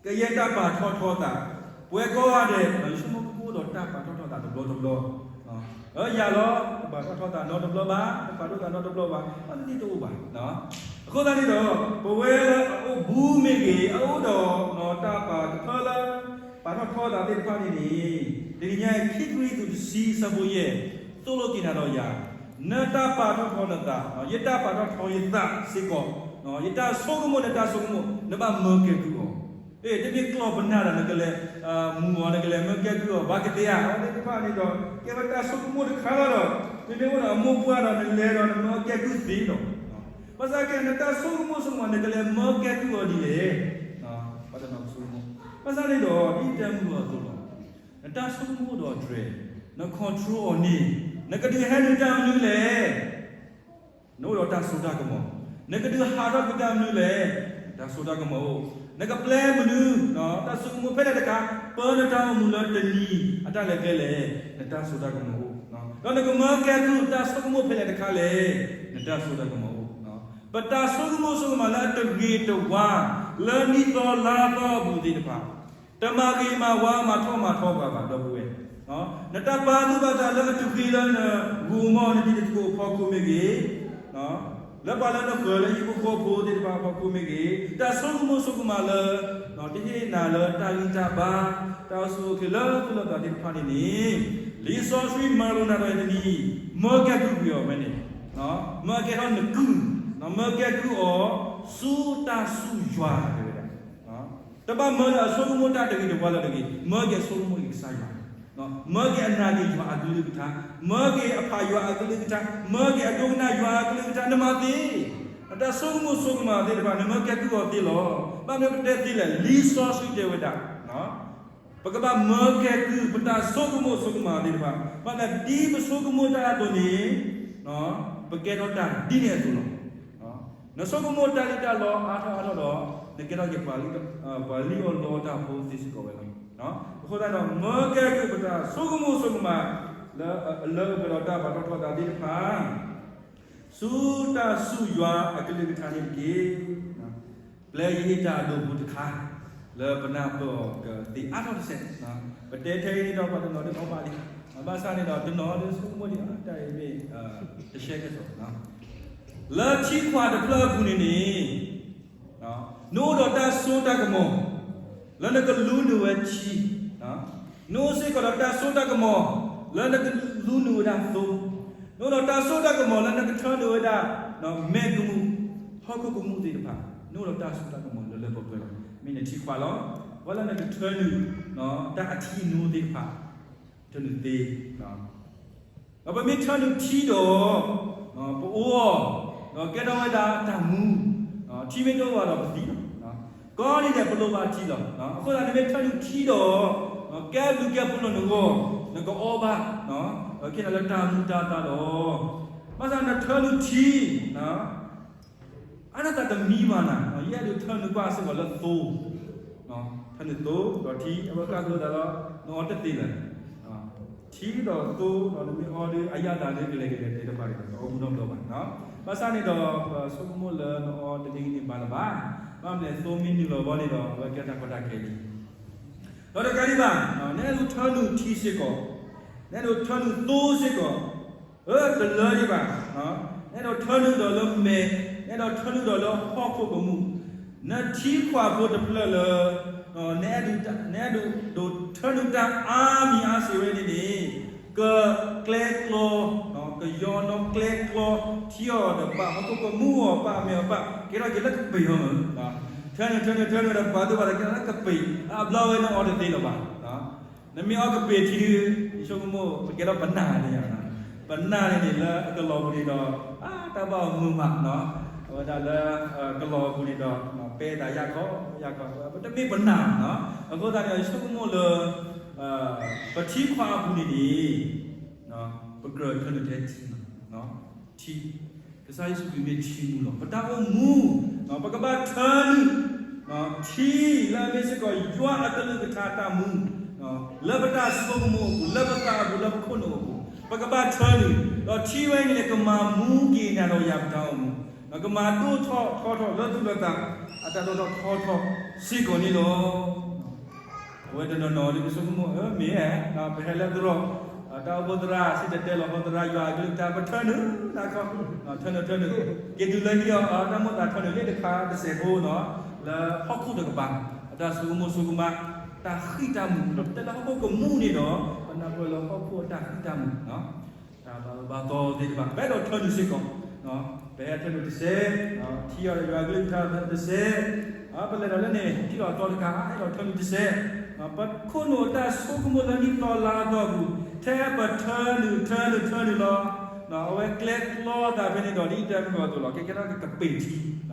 ကယဲၢ်တၢ်ပာ်ထီၣ်ထီသး, ပဝဲကိးဂၤဒဲး ယဆိကမိၣ်ပကအိၣ်ဒီးတၢ်ပာ်ထီၣ်ထီသးတဘျီတဘျီ, ယၤလီၤ တပာ်ထီၣ်ထီသးနီတဘျီဘၣ်, တပာ်ထီၣ်သးနီတဘျီဘၣ်, အသ့ၣ်တအိၣ်ဘၣ်. အဃိသတးန့ၣ်ဒီး ပဝဲလၢအအိၣ်ဘူးမ့ၢ်ဂ့ၤ အအိၣ်ဒီးတၢ်ပာ်ကဖၢလၢ ပာ်ထီၣ်ထီသးသ့ၣ်တဖၣ်န့ၣ်န့ၣ် တနံၤညါအံၤ ခံကွံသုးတဆံအဆၢဖိယဲၢ် သိၣ်လိက့ၤနၤဒီးယၤ, နတၢ်ပာ်ထီၣ်ထီနသး, ယတၢ်ပာ်ထီၣ်ထီယသးစ့ၢ်ကီး, ယတၢ်ဆိကမိၣ် နတၢ်ဆိကမိၣ် နဘၣ်မၢကဲကုၢ်အီၤ. တမ့ၢ်ကျီၢ်ပနၢ်ဒီး နကလဲၤမူအီၤ နကလဲၤမၢကဲကုၢ်အီၤ ဘၣ်ကသ့ဧါ, အဝဲသ့ၣ်တဖၣ်န့ၣ်ဒီး ကဲဝဲတၢ်ဆိကမိၣ်တခါလီၤဒီး မ့မ့ၢ်အိၣ်ဒီးအမိၢ်ပှၢ်ဒီး နလဲၤဒီးနမၢကဲကုၢ်သ့လီၤ. ဘၣ်ဆၣ်ကဲ နတၢ်ဆိကမိၣ်ဆိကမး နကလဲၤမၢကဲကုၢ်အီၤဒ်လဲၣ်. ပတနီၤဆိကမိၣ်, ဘၣ်ဆၣ်န့ၣ်ဒီး ဒ်တဲမုၢ်အသိးလီၤ. နတၢ်ဆိကမိၣ်ဒီးတြဲၤ, န control အီၤန့ၣ် နကဒုးဟဲနုာ်တၢ်မနုၤလဲၣ်. နအိၣ်ဒီးတၢ်စိတၢ်ကမီၤ, နကဒုးဟးထီၣ်က့ၤတၢ်မနုၤလဲၣ်, တၢ်စိတၢ်ကမီၤအိၣ်, နကပျဲမနုၤ, တၢ်ဆိကမိၣ်ဖဲလဲၣ်တခါ, ပၢနတၢ်အိၣ်မူလၢတနံၤအတၢ်လဲၤကျဲလဲၣ်, နတၢ်စိတၢ်ကမီၤအိၣ်, ဒီးနကမၢကဲကုၢ် တၢ်ဆိကမိၣ်ဖဲလဲၣ်တခါလဲၣ်, နတၢ်စိတၢ်ကမီၤအိၣ်. ပတၢ်ဆိကမိၣ်ဆိကမးလၢအတဂ့ၤတဝါ လၢနံၣ်သီလါသီအပူၤသ့ၣ်တဖၣ် တမၤဂ့ၤမၤဝါမၤထီၣ်မၤထီပှၤဘၣ် ဒီပုၢ်ဝဲၢ်, နတၢ်ပာ်သူၣ်ပာ်သးလၢအတဂ့ၤလၢနဂိၢ်မီၢ်နတံၤသကိးအဖီခိၣ်မ့ၢ်ဂ့ၤ, လၢပှၤလၢနဃၢၤလၢဟံၣ်ဖိဃီဖိသ့ၣ်တဖၣ်အဖီခိၣ်မ့ၢ်ဂ့ၤ, တၢ်ဆိကမိၣ်ဆိကမးလၢ တဟ့ၣ်နၤလၢတၢ်ဂံၢ်တၢ်ဘါ, တၢ်အိၣ်ဆူၣ်အိၣ်ချ့လၢသူၣ်လၢသးသ့ၣ်တဖၣ်န့ၣ်န့ၣ်, လံာ်စီဆှံမၤလိနၤဒီးတနံၤ, မၢကဲကုၢ်ကွံာ်အီၤဝဲန့ၣ်, မၢကဲထီၣ်နကုၢ်, မၢကဲကုၢ်အီၤ, ဆူတၢ်ဆူၣ်ယွၤတဝဲဒၣ် တဘၣ်မၢလၢအဆိကမိၣ်တၢ်တဂ့ၤတဝါလၢတဂ့ၤ, မၢက့ၤအဆိကမိၣ်က့ၤကစၢ်ယွၤ, မၢက့ၤအနာ်က့ၤယွၤအကလုၢ်ကထါ, မၢက့ၤအဖးယွၤအကလုၢ်ကထါ, မၢက့ၤအဒိကနၣ်ယွၤအကလုၢ်ကထါ, နမၤသ့, နတၢ်ဆိကမိၣ်ဆိကမးသ့ၣ်တဖၣ် နမၢကဲကုၢ်အီၤသ့လီၤ. ဘၣ်မနုၤပတဲသ့လဲၣ်, လံာ်စီဆှံတဲဝဲဒၣ် ပကဘၣ်မၢကဲကုၢ် ပတၢ်ဆိကမိၣ်ဆိကမးသ့ၣ်တဖၣ်, ဘၣ်သးဒ်ပဆိကမိၣ်တၢ်အသိးန့ၣ်, ပကဲထီၣ်တၢ်ဒ်န့ၣ်အသိးလီၤ. နဆိကမိၣ်တၢ်လံၣ်တၢ်လီအါထီၣ်အါထီၣ်ဒီး, နကဲထီၣ်က့ၤပှၤလံၣ်အီၣ်လီအီၣ်တၢ်ဖိသ့စ့ၢ်ကီးဝဲလီၤ. အဃိသတးဒီး မၢကဲကုၢ်ပတၢ်ဆိကမိၣ်ဆိကမး လၢအလၢအပှဲၤဒီးတၢ်ပာ်ထီၣ်ထီသးသ့ၣ်တဖၣ် ဆူတၢ်ဆူၣ်ယွၤအကလုၢ်ကထါန့ၣ်တက့ၢ်. ပျဲယဟ့ၣ်တၢ်အဒိအပူၤတခါ လၢပနၢ်ပၢၢ်အီၤကသ့အါထီၣ်တစဲး, ပတဲထဲအံၤဒီးပှၤတနီၤဒ်အီၣ်ဘၣ်လံ, ဘၣ်ဆၣ်န့ၣ်ဒီးတနီၤဒ်ဆိကမိၣ်ဒံး တၢ်အံၤမ့ၢ် တရှဲကစီၣ် လၢထံခွးတဖျၢၣ်အပူၤန့ၣ်န့ၣ် နအိၣ်ဒီးတၢ်စိတၢ်ကမီၤ လၢနကလူနုာ်ဝဲထံ, နအိၣ်စ့ၢ်ကီးဒီးတၢ်စိတၢ်ကမီၤ လၢနကလူနုာ်ဝဲဒၣ်သိ, နအိၣ်ဒီးတၢ်စိတၢ်ကမီၤလၢနကထၢနုာ်ဝဲဒၣ် မဲးကမူၣ် ဟီၣ်ခိၣ်ကမူၣ်သ့ၣ်တဖၣ်, နအိၣ်ဒီးတၢ်စိတၢ်ကမီၤလၢလၢပှဲၤပှဲၤလီၤ. မ့ၢ်နထံခွးလီၤ. ဝဲလၢနကထၢနုာ် တၢ်အထံအနိသ့ၣ်တဖၣ် ထၢနုာ်သ့ ဒီးပမ့ၢ်ထၢနုာ်ထံဒီး ပအိၣ်အီၤ ဒီးကဲထီၣ်ဝဲဒၣ်တၢ်မူ, ထံမ့ၢ်တအိၣ်ဘၣ်ဒီးပသံလီၤ. ကိးနံၤဒဲးပလိၣ်ဘၣ်ထံလီၤ. အဃိသတးနမ့ၢ်ထၢနုာ်ထံဒီး ကဲဘျုးကဲဖှိၣ်လိာ်နဂီၢ် နကအီၣ်ဘၣ်, ဒီးကဲထီၣ်လၢတၢ်မူတၢ်သါလီၤ. ဘၣ်ဆၣ်နထၢနုာ်ထံ အါနသးတမံဘၣ်နၤ, ယအဲၣ်ဒိးထၢနုာ်ကွၢ်စ့ၢ်ကီးလၢသိ, ထၢနုာ်သိဒီးထံ အဝဲဃၣ်လိာ်သးလီၤ, နအီတသ့လၢၤ. ထံဒီးသိဒီးနမ့ၢ်အီဒီး အယၣ်သးဒ်ကလဲၤကလဲၤတဲတဘၣ်ဒီး တအီမူနီတဘျီဘၣ်. ဘၣ်ဆၣ်န့ၣ်ဒီး ပဆိကမိၣ်လၢနအီတနံၤဂ့ၤန့ၣ်ဘၣ်လၢၤဘၣ်, ဘၣ်မနုၤသိမ့ၢ်နုာ်လီၤဘီန့ၣ်ဒီး အဝဲကဲတၢ်ကီတၢ်ခဲလံ ဒီးတကးဒံးဘၣ်, နအဲၣ်ဒိးထၢနုာ်ထံစ့ၢ်ကီး, နအဲၣ်ဒိးထၢနုာ်သိစ့ၢ်ကီး, အၢ တလၢဒံးဘၣ်, နအဲၣ်ဒိးထၢနုာ်ဒီးလၢမဲး, နအဲၣ်ဒိးထၢနုာ်ဒီးလၢဟီၣ်ခိၣ်ကမူၣ်, နထံခွးဖိတဖျၢၣ်လၢ နအဲၣ်ဒိး, နအဲၣ်ဒိးဒိးထၢနုာ်တၢ်အါမံၤအါစ့ၤဝဲန့ၣ်န့ၣ်, ကကျဲကျီ, ကယီနီၣ်ကျဲကျီ, ထံအီၤဒီးပာ်ဟီၣ်ခိၣ်ကမူၣ်အီၤပာ်အမဲာ်အီၤပာ် ကဲထီၣ်က့ၤလၢကပ့ၤအီၤ, ထၢနုာ်ထၢနုာ်ထၢနုာ်ဒီးပာ်သူၣ်ပာ်သးကဲထီၣ်လၢကပ့ၤ, အဘျီဝဲနအီတသ့လၢၤဘၣ်. နမ့ၢ်အီကပ့ၤထံဒုး ယဆိကမိၣ် ပကဲထီၣ်ပနၢ်န့ၣ်, ပနၢ်န့ၣ်န့ၣ်လၢအကလီၤပူၤန့ၣ်ဒီး အါ တၢ်ဘၣ်အီၤမုာ်မးနီၤ, အဝဲဒၣ်လၢ ကလီၤအပူၤန့ၣ်ဒီး ပဲသးယၢ်ခီယၢ်ခီ, ပတမ့ၢ်ပနာ်, အဃိသတးန့ၣ် ယဆိကမိၣ်လၢ ပထံခွါအပူၤန့ၣ်န့ၣ် ပကြၢးထၢနုာ်ထဲထံလီၤ. ထံ, ကစၢ်ယ့ၣ်ၡူးခရံာ်မ့ၢ်ထံမူလီၤ. ပတၢ်အိၣ်မူ ပကဘၣ်ထၢနုာ် ထံလၢအမ့ၢ်စ့ၢ်ကီးယွၤအကလုၢ်ကထါတၢ်မူ လၢပတၢ်ဆိကမိၣ်အပူၤ, လၢပသးအပူၤ, လၢပခိၣ်နူာ်အပူၤ, ပကဘၣ်ထၢနုာ်, ဒီးထံဝဲအံၤန့ၣ် ကမၤမူက့ၤနၤဒီးယၤပတၢ်အိၣ်မူ, ကမၤဒိၣ်ထီၣ်ထီထီၣ်လၢသူၣ်လၢသး အတၢ်ဒိၣ်ထီၣ်ထီထီၣ်စ့ၢ်ကီးန့ၣ်လီၤ. အဝဲတနီၤနီၤဒ်ပဆိကမိၣ် မ့ၢ်ဧါ, ပဟဲလၢသရိာ် တၢ်အိၣ်ဖှိၣ်သရၣ် စံၣ်တဲၤတဲလီၤဟီသရၣ် ယွၤအကလုၢ်ကထါ ပထၢနုာ်တၢ်ခီ, ထၢနုာ်ထၢနုာ်, က့ၤတုၤလၢဟံၣ်အီၤ တၢ်မိၣ်သးထၢနုာ်လံတခါတစဲးဖိနီၤ, လၢဟီၣ်ခိၣ်တကပၤ အတၢ်ဆိကမိၣ်ဆိကမး တၢ်ဃံၣ်တၢ်မူၤ, ပတဲလၢဟီၣ်ခိၣ်ကမူၣ်န့ၣ်ဒီး ပနၢ်ပၢၢ်လၢဟီၣ်ခိၣ်အတၢ်ဃံၣ်တၢ်မူၤ တၢ်ဘၣ်အၢဘၣ်သီသ့ၣ်တဖၣ် ပအဲၣ်ဒိးထၢနုာ်စ့ၢ်ကီး, ပဟဲထၢနုာ်တစဲး, ထံၣ်အီၤဒီးယွၤအကလုၢ်ကထါတစဲး, ပလဲၤဒီးလၢန့ၣ် ထံၣ်လီၤအသီတခါ အဲၣ်ဒိးထၢနုာ်တစဲး, ပခိၣ်နူာ်တၢ်ဆိကမိၣ်လၢနံၣ်သီလါအသီအပူၤ ထဲပထၢနုာ်ထၢနုာ်ထၢနုာ်လီၤ. အဝဲကျဲကျီသးဖဲန့ၣ်ဒီး ဒ်ယတဲမုၢ်ကီၢ်အသိးလီၤ, ကဲကဲထီၣ်ကပ့ၤထ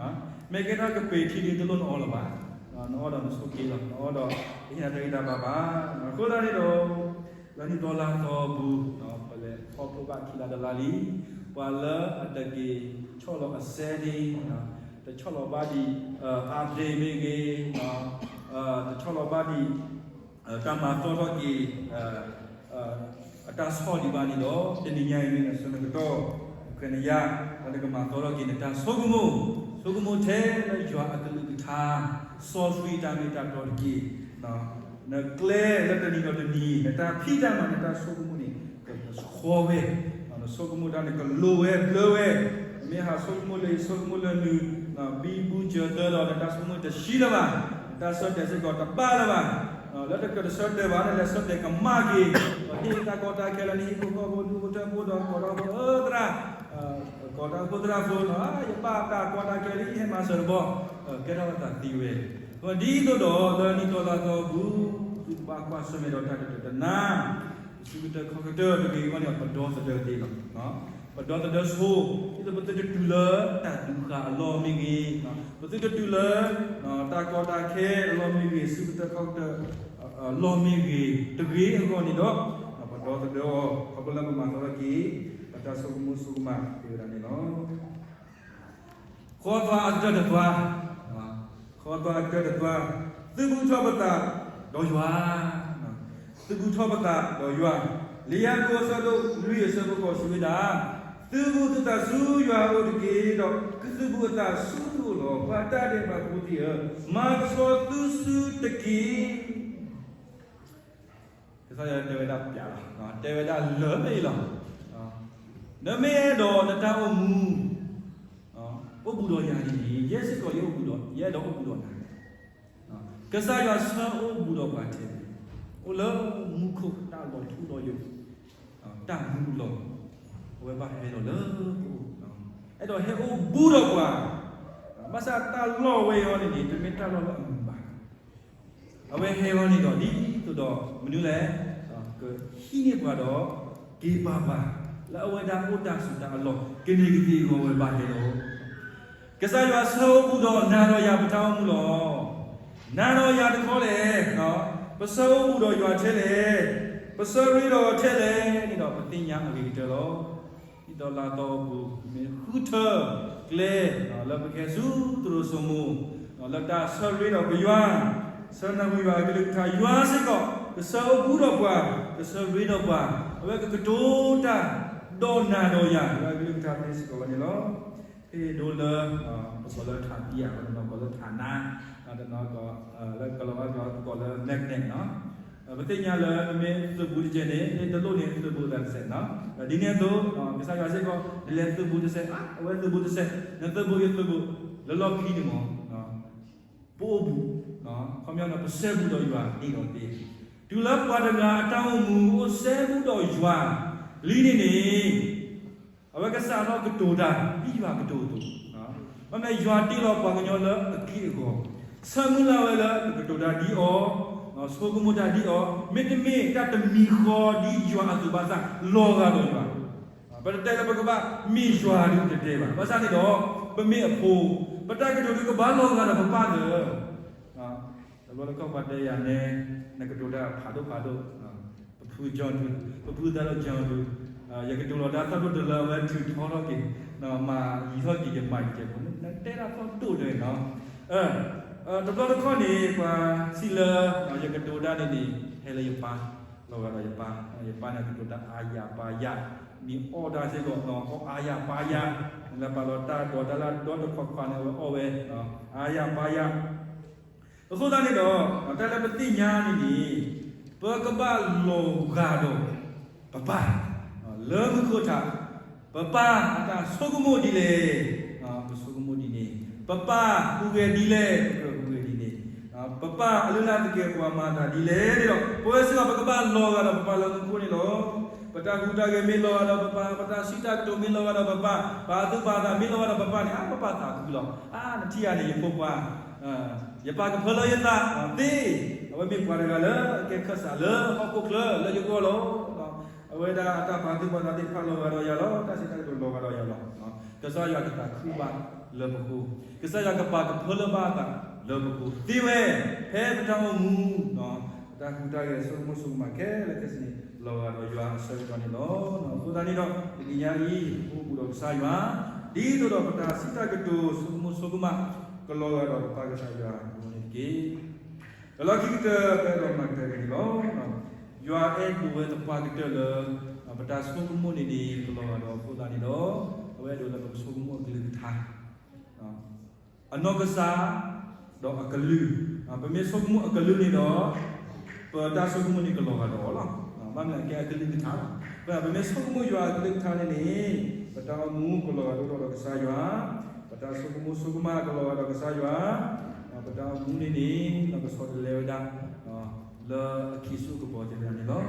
ံ, မ့ၢ်ကဲထီၣ်ကပ့ၤထံဒ်တလိၣ်နအီလၢၤဘၣ်, နအီဒီးနဆိးက့လီၤ, နအီဒီး တဟ့ၣ်နၤတၢ်ဂံၢ်တၢ်ဘါဘၣ်. အဃိသတးန့ၣ်ဒီး လၢနံၣ်သီလါသီအပူၤ ပလဲၤခီဖျိဘၣ်ခံလါတလါလံ, ပှၤလၢအတက့ၤဆီၣ်လီၤအစဲန့ၣ် တဆီၣ်လီၤဘၣ်ဒံး update မ့ၢ်ဂ့ၤ, တဆီၣ်လီၤဘၣ်ဒံး တၢ်မၤသီထီၣ်က့ၤ အတၢ်ဆီၣ်ဒံးဘၣ်န့ၣ်ဒီး တနံၤညါအံၤမ့ၢ်နဆၢနကတီၢ် ခွဲးနယါ ဒီးနကမၤသီထီၣ်က့ၤနတၢ်ဆိကမိၣ်, ဆိကမိၣ်ထဲလၢယွၤအကလုၢ်ကထါ စီဆှံတၢ်မ့ၢ်တၢ်တီတက့ၢ်. နကျဲလၢတနံၤဒီးတနံၤ နတၢ်ဖံးတၢ်မၤ နတၢ်ဆိကမိၣ်န့ၣ် ကဆှီဝဲ, နဆိကမိၣ်တၢ်န့ၣ် ကလိၤဝဲဘျၢဝဲ, မ့ၢ်ဟးဆိကမိၣ်လၢအံၤ ဆိကမိၣ်လၢနုၤ ဘံဘူစၢၤသၢဒီး နတၢ်ဆိကမိၣ်တဆံလၢၤဘၣ်, နတၢ်ဆၢတဲာ်စ့ၢ်ကီးတဘၣ်လၢၤဘၣ်, လၢတကြၢးတဆၢတဲာ်ဘၣ် နလဲၤဆၢတဲာ်ကမၣ်က့ၤ, ဒီးဟ့ၣ်တၢ်ကီတၢ်ခဲလၢနဟံၣ်ဖိဃီဖိ ဒူဖိထၢဖိဒီး ကိးဒီးဖိသရၣ် ကိးတၢ်အိၣ်ဖှိၣ်သရၣ်ဖိနီၤ, ယဘၣ်တၢ်ကီတၢ်ခဲလံ ဟဲမၤစၢၤတဘီ, ကဲထီၣ်အသးသံဝဲ, ဒ်သိးဒီးလၢနံၣ်သီလါသီအပူၤ သုကဘၣ်ကွၢ်ဆၢၣ်မဲာ်ဒီးတၢ်တတၢာ်တနါ, ပစုကတၢၢ်ခီၣ်ကတၢၢ်တဂ့ၤအဂီၢ်န့ၣ် ပဒီသဒၢသ့လီၤ. ပဒီသဒၢဆိ, ဒ်သိးပသုတတုၤလၢတၢ်ဒုးဃာ်အလီၢ်မ့ၢ်ဂ့ၤ, ပသုတတုၤလၢ တၢ်ကီတၢ်ခဲအလီၢ်မ့ၢ်ဂ့ၤ, စုကတၢၢ်ခီၣ်ကတၢၢ် အလီၢ်မ့ၢ်ဂ့ၤ, တဂ့ၤအဂီၢ်န့ၣ်ဒီး ပဒီသဒၢအီၤ ခီဖျိလၢပမၤသီထီၣ်က့ၤ ပတၢ်ဆိကမိၣ်ဆိကမးသ့ဝဲဒၣ်န့ၣ်လီၤ. ဃီသွါအကတၢၢ်တသွါ, ဃီသွါအကတၢၢ်တသွါ, သုးဘူးထီၣ်ပသးဒီးယွၤ, သုးဘူးထီၣ်ပသးဒီးယွၤ, လံာ်ယၤကိာ်အဆၢဒိၣ်လွံၢ်အဆၢဖိဃိးစံးဝဲဒၣ်, သုးဘူးသုသးဆူယွၤအအိၣ်တက့ၢ်, ဒီးကသုးဘူးအသးဆူသုအိၣ်လီၤ. ပှၤတၢ်ဒဲးဘးဖိသ့ၣ်ဧၢ, မၤကဆှီသုစုတက့ၢ်. ကစၢ်ယွၤတဲဝဲဒၣ်ပျးလီၤ, တဲဝဲဒၣ်လၢာ်ဖဲအံၤလီၤ. နမ့ၢ်အဲၣ်ဒိးနတၢ်အိၣ်မူ အိၣ်ဘူးဒီးယၤန့ၣ်န့ၣ် ယဲစ့ၢ်ကီးယအိၣ်ဘူးဒီး ယအဲၣ်ဒိးအိၣ်ဘူးဒီးနၤ, ကစၢ်ယွၤဆၢအိၣ်ဘူးဒီးပှၤထဲန့ၣ် အိၣ်လၢမူခိၣ်တၢ်လီၤထူလီၤယိာ် တၢ်မူလီၤ, အဝဲဘၣ်ဟဲလီၤလၢပအိၣ်, အဲၣ်ဒိးဟဲအိၣ်ဘူးဒီးပှၤ, ဘၣ်ဆၣ်တၢ်လီၢ်ဝဲအံၤန့ၣ်န့ၣ် တမ့ၢ်တၢ်လီၢ်လၢအမုာ်ဘၣ် အဝဲဟဲလီၤန့ၣ်ဒီး ဒ်သိးဒီးမနုၤလဲၣ်, ကဟံးန့ၢ်ပှၤဒီး က့ၤပာ်ပှၤ လၢအဝဲဒၣ်အိၣ်တၢ်ဆိးတၢ်အလီၢ် ကန့ၢ်ကသ့အဂီၢ်ဝဲဘၣ်ဟဲလီၤ. ကစၢ်ယွၤဆၢအိၣ်ဘူးဒီးနၤဒီးယၤပတၢ်အိၣ်မူလီၤ. နၤဒီးယၤတခီလဲၣ်, ပဆၢအိၣ်ဘူးဒီးယွၤထဲလဲၣ်, ပဆၢရ့ဒီးအီၤထဲလဲၣ်န့ၣ်ဒီး ပသ့ၣ်ညါအဂ့ၤကတၢၢ်လီၤ. ဒ်သိးလါသီအပူၤ မ့ၢ်ဃုထၢကျဲ လၢပကဟဲဆူသရိာ်စိမိၤ လၢတၢ်ဆၢရ့ဒီးပယွၤ, ဆၢနၢ်ဟူယွၤအကလုၢ်ကထါ ယွၤစ့ၢ်ကီး ကဆၢအိၣ်ဘူးဒီးပှၤ, ကဆၢရ့ဒီးပှၤ, အဝဲကကတိၤတၢ် ဒီးနၤဒီးယၤ ယွၤအကလုၢ်ကထါသ့စ့ၢ်ကီးဝဲန့ၣ်လီၤ. ဖဲဒိလၢ ပကိးလၢထးသံဧါ, ပကိးလၢထးနါ, တနီၤ လၢကလီၤဘၣ်ကလီၤ ပကိးလၢ magnet နီၤ. ပသ့ၣ်ညါလၢနမ့ၢ်သုးဘူးတစဲးန့ၣ် နတလိၣ်န့ၢ်သုးဘူးအသးတစဲးနီၤ. ဒ်န့ၣ်အသိး ကစၢ်ယွၤစ့ၢ်ကီး နလဲၤသုးဘူးတစဲး အဝဲသုးဘူးတစဲး, နသုးဘူးယသုးဘူး လၢလီၢ်ခံန့ၣ်မ့ၢ် ပအိၣ်ဘူး, ခီပညီန့ၣ် ပစဲဘူးဒီးယွၤန့ၣ်လီၤသ့. တုၤလၢပှၤတဂၤအတၢ်အိၣ်မူအိၣ်စဲဘူးဒီးယွၤ လံန့ၣ်န့ၣ် အဝဲကစးထီၣ်ကတိၤတၢ် ဒ်ယွၤကတိၤအသိး, မ့မ့ၢ်ယွၤတ့လီၤပှၤကညီလၢအက့ၢ်အဂီၤ, ဆၢမုၢ်လၢ်ဝဲလၢကကတိၤတၢ်ဒ်အီၤ, ဆိကမိၣ်တၢ်ဒ်အီၤ, မ့တမ့ၢ်တၢ်တမံၤဃီဒ်ယွၤအသိးဘၣ်ဆၣ် လီၤဂာ်ဒီးယွၤ ပတတဲလၢပကဘၣ်မ့ၢ်ယွၤဒုးတတဲဘၣ်. ဘၣ်ဆၣ်န့ၣ်ဒီး ပမ့ၢ်အဖိ, ပတၢ်ကတိၤဒုးကဘၣ်လီၤဂာ်ဒီးပပၢ်လၢ တဘျီတခီၣ်ပှၤတဲယၤနဲ, နကတိၤတၢ်ဖးဒိၣ်ဖးဒိၣ်, ပဖုကၠီဒုး, ပဖုသးဒိၣ်ကၠီဒုး, ယကတိၤလီၤတၢ်သီၣ်ဒိၣ်တလၢအဝဲထုးထီထီၣ်က့ၤ, မၤယံၤထီၣ်က့ၤယမၤယကဲဖိ, နတဲတၢ်သီၣ်ဒိၣ်ဒၣ်နီၤ. တဘျီတခီၣ်န့ၣ် ပှၤစံးလၢ ယကတိၤတၢ်န့ၣ်န့ၣ် ဟဲလၢယပၢ်, လီၤဂာ်ဒီးယပၢ်, ယပၢ်န့ၣ်ကတိၤတၢ်အါယၤပာ်ယၤ, မ့ၢ်အီၣ်တၢ်စ့ၢ်ကီး အီၣ်အါယၤပာ်ယၤ, လၢပာ်လီၤတၢ်ဒိးတၢ်လၢဒီတခွးခွးန့ၣ် အဝဲအီၣ်ဝဲ အါယၤပာ်ယၤ. အဃိသတးန့ၣ်ဒီး တၢ်လၢပသ့ၣ်ညါန့ၣ်န့ၣ် ပကဘၣ်လီၤဂာ်ဒီးပပၢ် လၢမူခိၣ်ထး, ပပၢ်အတၢ်ဆိကမိၣ်ဒ်လဲၣ်, ပဆိကမိၣ်ဒ်န့ၣ်, ပပၢ်ဟူးဂဲၤဒ်လဲၣ်, ပကြၢးဟူးဂဲၤဒ်န့ၣ်, ပပၢ်အလုၢ်အလၢ်သကဲးပဝးမၤတၢ်ဒ်လဲၣ်န့ၣ်ဒီး ပဝဲစ့ၢ်ကီး ပကဘၣ်လီၤဂာ်ဒီးပပၢ်လၢမူခိၣ်န့ၣ်လီၤ. ပတၢ်ဟူးတၢ်ဂဲၤမ့ၢ်လီၤဂာ်ဒီးပပၢ်, ပတၢ်စံးတၢ်ကတိၤမ့ၢ်လီၤဂာ်ဒီးပပၢ်, ပာ်သူၣ်ပာ်သးမ့ၢ်လီၤဂာ်ဒီးပပၢ်န့ၣ် အါ ပပၢ်သးခုလီၤ. အါ နထံၣ်ဧါန့ၣ် ယဖိခွါ ယပၢ်ကဖၢလၢယသးသ့, အဝဲမ့ၢ်ပှၤတဂၤလၢအကဲခၢၣ်စးလၢဟီၣ်ခိၣ်ချၢလၢယဂီၢ်လီၤ. အဝဲဒၣ်အတၢ်ပာ်သူၣ်ပာ်သးသ့ၣ်တဖၣ်လီၤဂာ်ဒီးယၤလီၤ, တၢ်စံးတၢ်ကတိၤလီၤဂာ်ဒီးယၤလီၤ. ကစၢ်ယွၤကသးခုဘၣ်လၢပဃိ, ကစၢ်ယွၤကပာ်ကဖၢလၢဘၣ်အသးလၢပဃိသ့ဝဲ, ဖဲပတၢ်အိၣ်မူ ပတၢ်ဟူးတၢ်ဂဲၤဆိကမိၣ်ဆိကမးခဲလၢာ်ခဲဆ့န့ၣ် လီၤဂာ်ဒီးယွၤအဆၢကတီၢ်န့ၣ်လီၤ. အဃိသတးန့ၣ်ဒီး တနံၤညါအံၤ ပအိၣ်ဘူးဒီးကစၢ်ယွၤ, ဒ်သိးဒီးပတၢ်စံးတၢ်ကတိၤဆိကမိၣ်ဆိကမး ကလီၤဂာ်ဒီးပပၢ်ကစၢ်ယွၤအဂီၢ်န့ၣ်တက့ၢ်. ဒီးလီၢ်ခံကတၢၢ်ပအဲၣ်ဒိးမၤကတၢၢ်က့ၤန့ၣ်လီၤ. ယွၤအဲၣ်ဒိးဝဲသပှၢ်ကတၢၢ်လၢ ပတၢ်ဆိကမိၣ်န့ၣ်န့ၣ် ကလီၤဂာ်ဒီးအဃိသတးန့ၣ်ဒီး အဝဲအဲၣ်ဒိးလၢပကဆိကမိၣ်အကလုၢ်ကထါ အနီၢ်ကစၢ် ဒီးအကလုၢ်, ပမ့ၢ်ဆိကမိၣ်အကလုၢ်န့ၣ်ဒီး ပတၢ်ဆိကမိၣ်န့ၣ်ကလီၤဂာ်ဒီးအီၤလီၤ. ဘၣ်မနုၤအကဲအကလုၢ်ကထါလီၤ. ပမ့ၢ်ဆိကမိၣ်ယွၤအကလုၢ်ကထါန့ၣ်န့ၣ် ပတၢ်အိၣ်မူကလီၤဂာ်ဒိၣ်ထီၣ်ဒီးကစၢ်ယွၤ, ပတၢ်ဆိကမိၣ်ဆိကမးကလီၤဂာ်ဒီးကစၢ်ယွၤ, ပတၢ်အိၣ်မူန့ၣ်န့ၣ် ကဆီတလဲဝဲဒၣ် လၢအခံဆူၣ်ကပီၤသ့ၣ်တဖၣ်န့ၣ်လီၤ.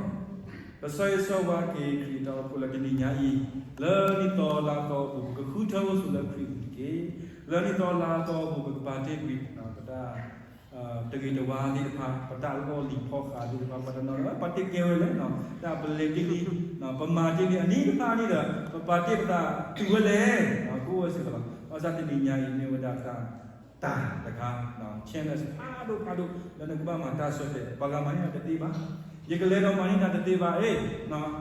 ပဆၢဂ့ၤဆၢဝါက့ၤခရံာ်တၢ်အိၣ်ဖှိၣ်လၢတနံၤညါအံၤ, လၢနံၣ်သီလါသီအပူၤ ပကဃုထၢအိၣ်ဆိးလၢခရံာ်အပူၤတက့ၢ်. လၢနံၣ်သီလါသီအပူၤ ပကပာ်တ့ၢ်ကွံာ် ပတၢ် တဂ့ၤတဝါသ့ၣ်တဖၣ်, ပတၢ်လီၢ်လံၤဖီဃးသ့ၣ်တဖၣ်, ပှၤတနီၤနီၤ ပာ်တ့ၢ်ကဲဝဲလၢ တၢ်ပလဲၤတ့ၢ်လံ, ပမၤတ့ၢ်လံအနံၣ်တဖၣ်န့ၣ်ဒီး ပပာ်တ့ၢ်ပသးတုၤဝဲလဲၣ်, ကအိၣ်ဝဲစ့ၢ်ကီးလီၤ. ဘၣ်ဆၣ်တနံၤညါအံၤမ့ၢ်ဝဲဒၣ်တၢ် တၢ်တခါ challenge ဖးဒိၣ်ဖးဒိၣ် လၢနကဘၣ်မၤတၢ်ဆၢတဲာ်, ပှၤဂၤမၤန့ၢ်နၤတသ့ဘၣ်, ယကလဲၤဒီးမၤန့ၢ်နၤတသ့ဘၣ်, အ့ၣ်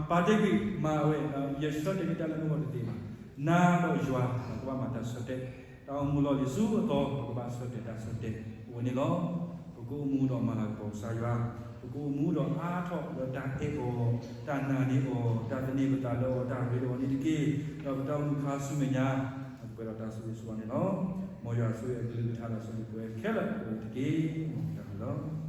ပာ်တ့ၢ်ကွံာ်မၤဝဲ, ယဆၢတဲာ်န့ၢ်တၢ်လၢနဂီၢ်တသ့ဘၣ်, နၤဒီးယွၤ ကဘၣ်မၤတၢ်ဆၢတဲာ်, တၢ်အိၣ်မူလီၢ်လံၤဆူအသီ ပကဘၣ်ဆၢတဲာ်တၢ်ဆၢတဲာ် အဝဲန့ၣ်လီၤ. ပကအိၣ်မူဒီးမၤလၤကပီၤကစၢ်ယွၤ, ပကအိၣ်မူဒီးအါထီၣ်လၢတၢ်အဲၣ်အီၤ, တၢ်နာ်န့ၢ်အီၤ, တၢ်သန့ၤပသးလၢအီၤ, တၢ်ရ့ဒီးအီၤန့ၣ်တက့ၢ်. ဒီးပတၢ်အိၣ်မူခါဆူမဲာ်ညါ ပှဲၤဒီးတၢ်ဆိၣ်ဂ့ၤဆိၣ်ဝါန့ၣ်လီၤ. မ်ယွၤဆိၣ်ဂ့ၤအကလုၢ်ကထါဒီးဆိၣ်ဂ့ၤပှၤခဲလၢာ်အဂီၢ်န့ၣ်တက့ၢ်. တၢ်ဘျုးလီၤ.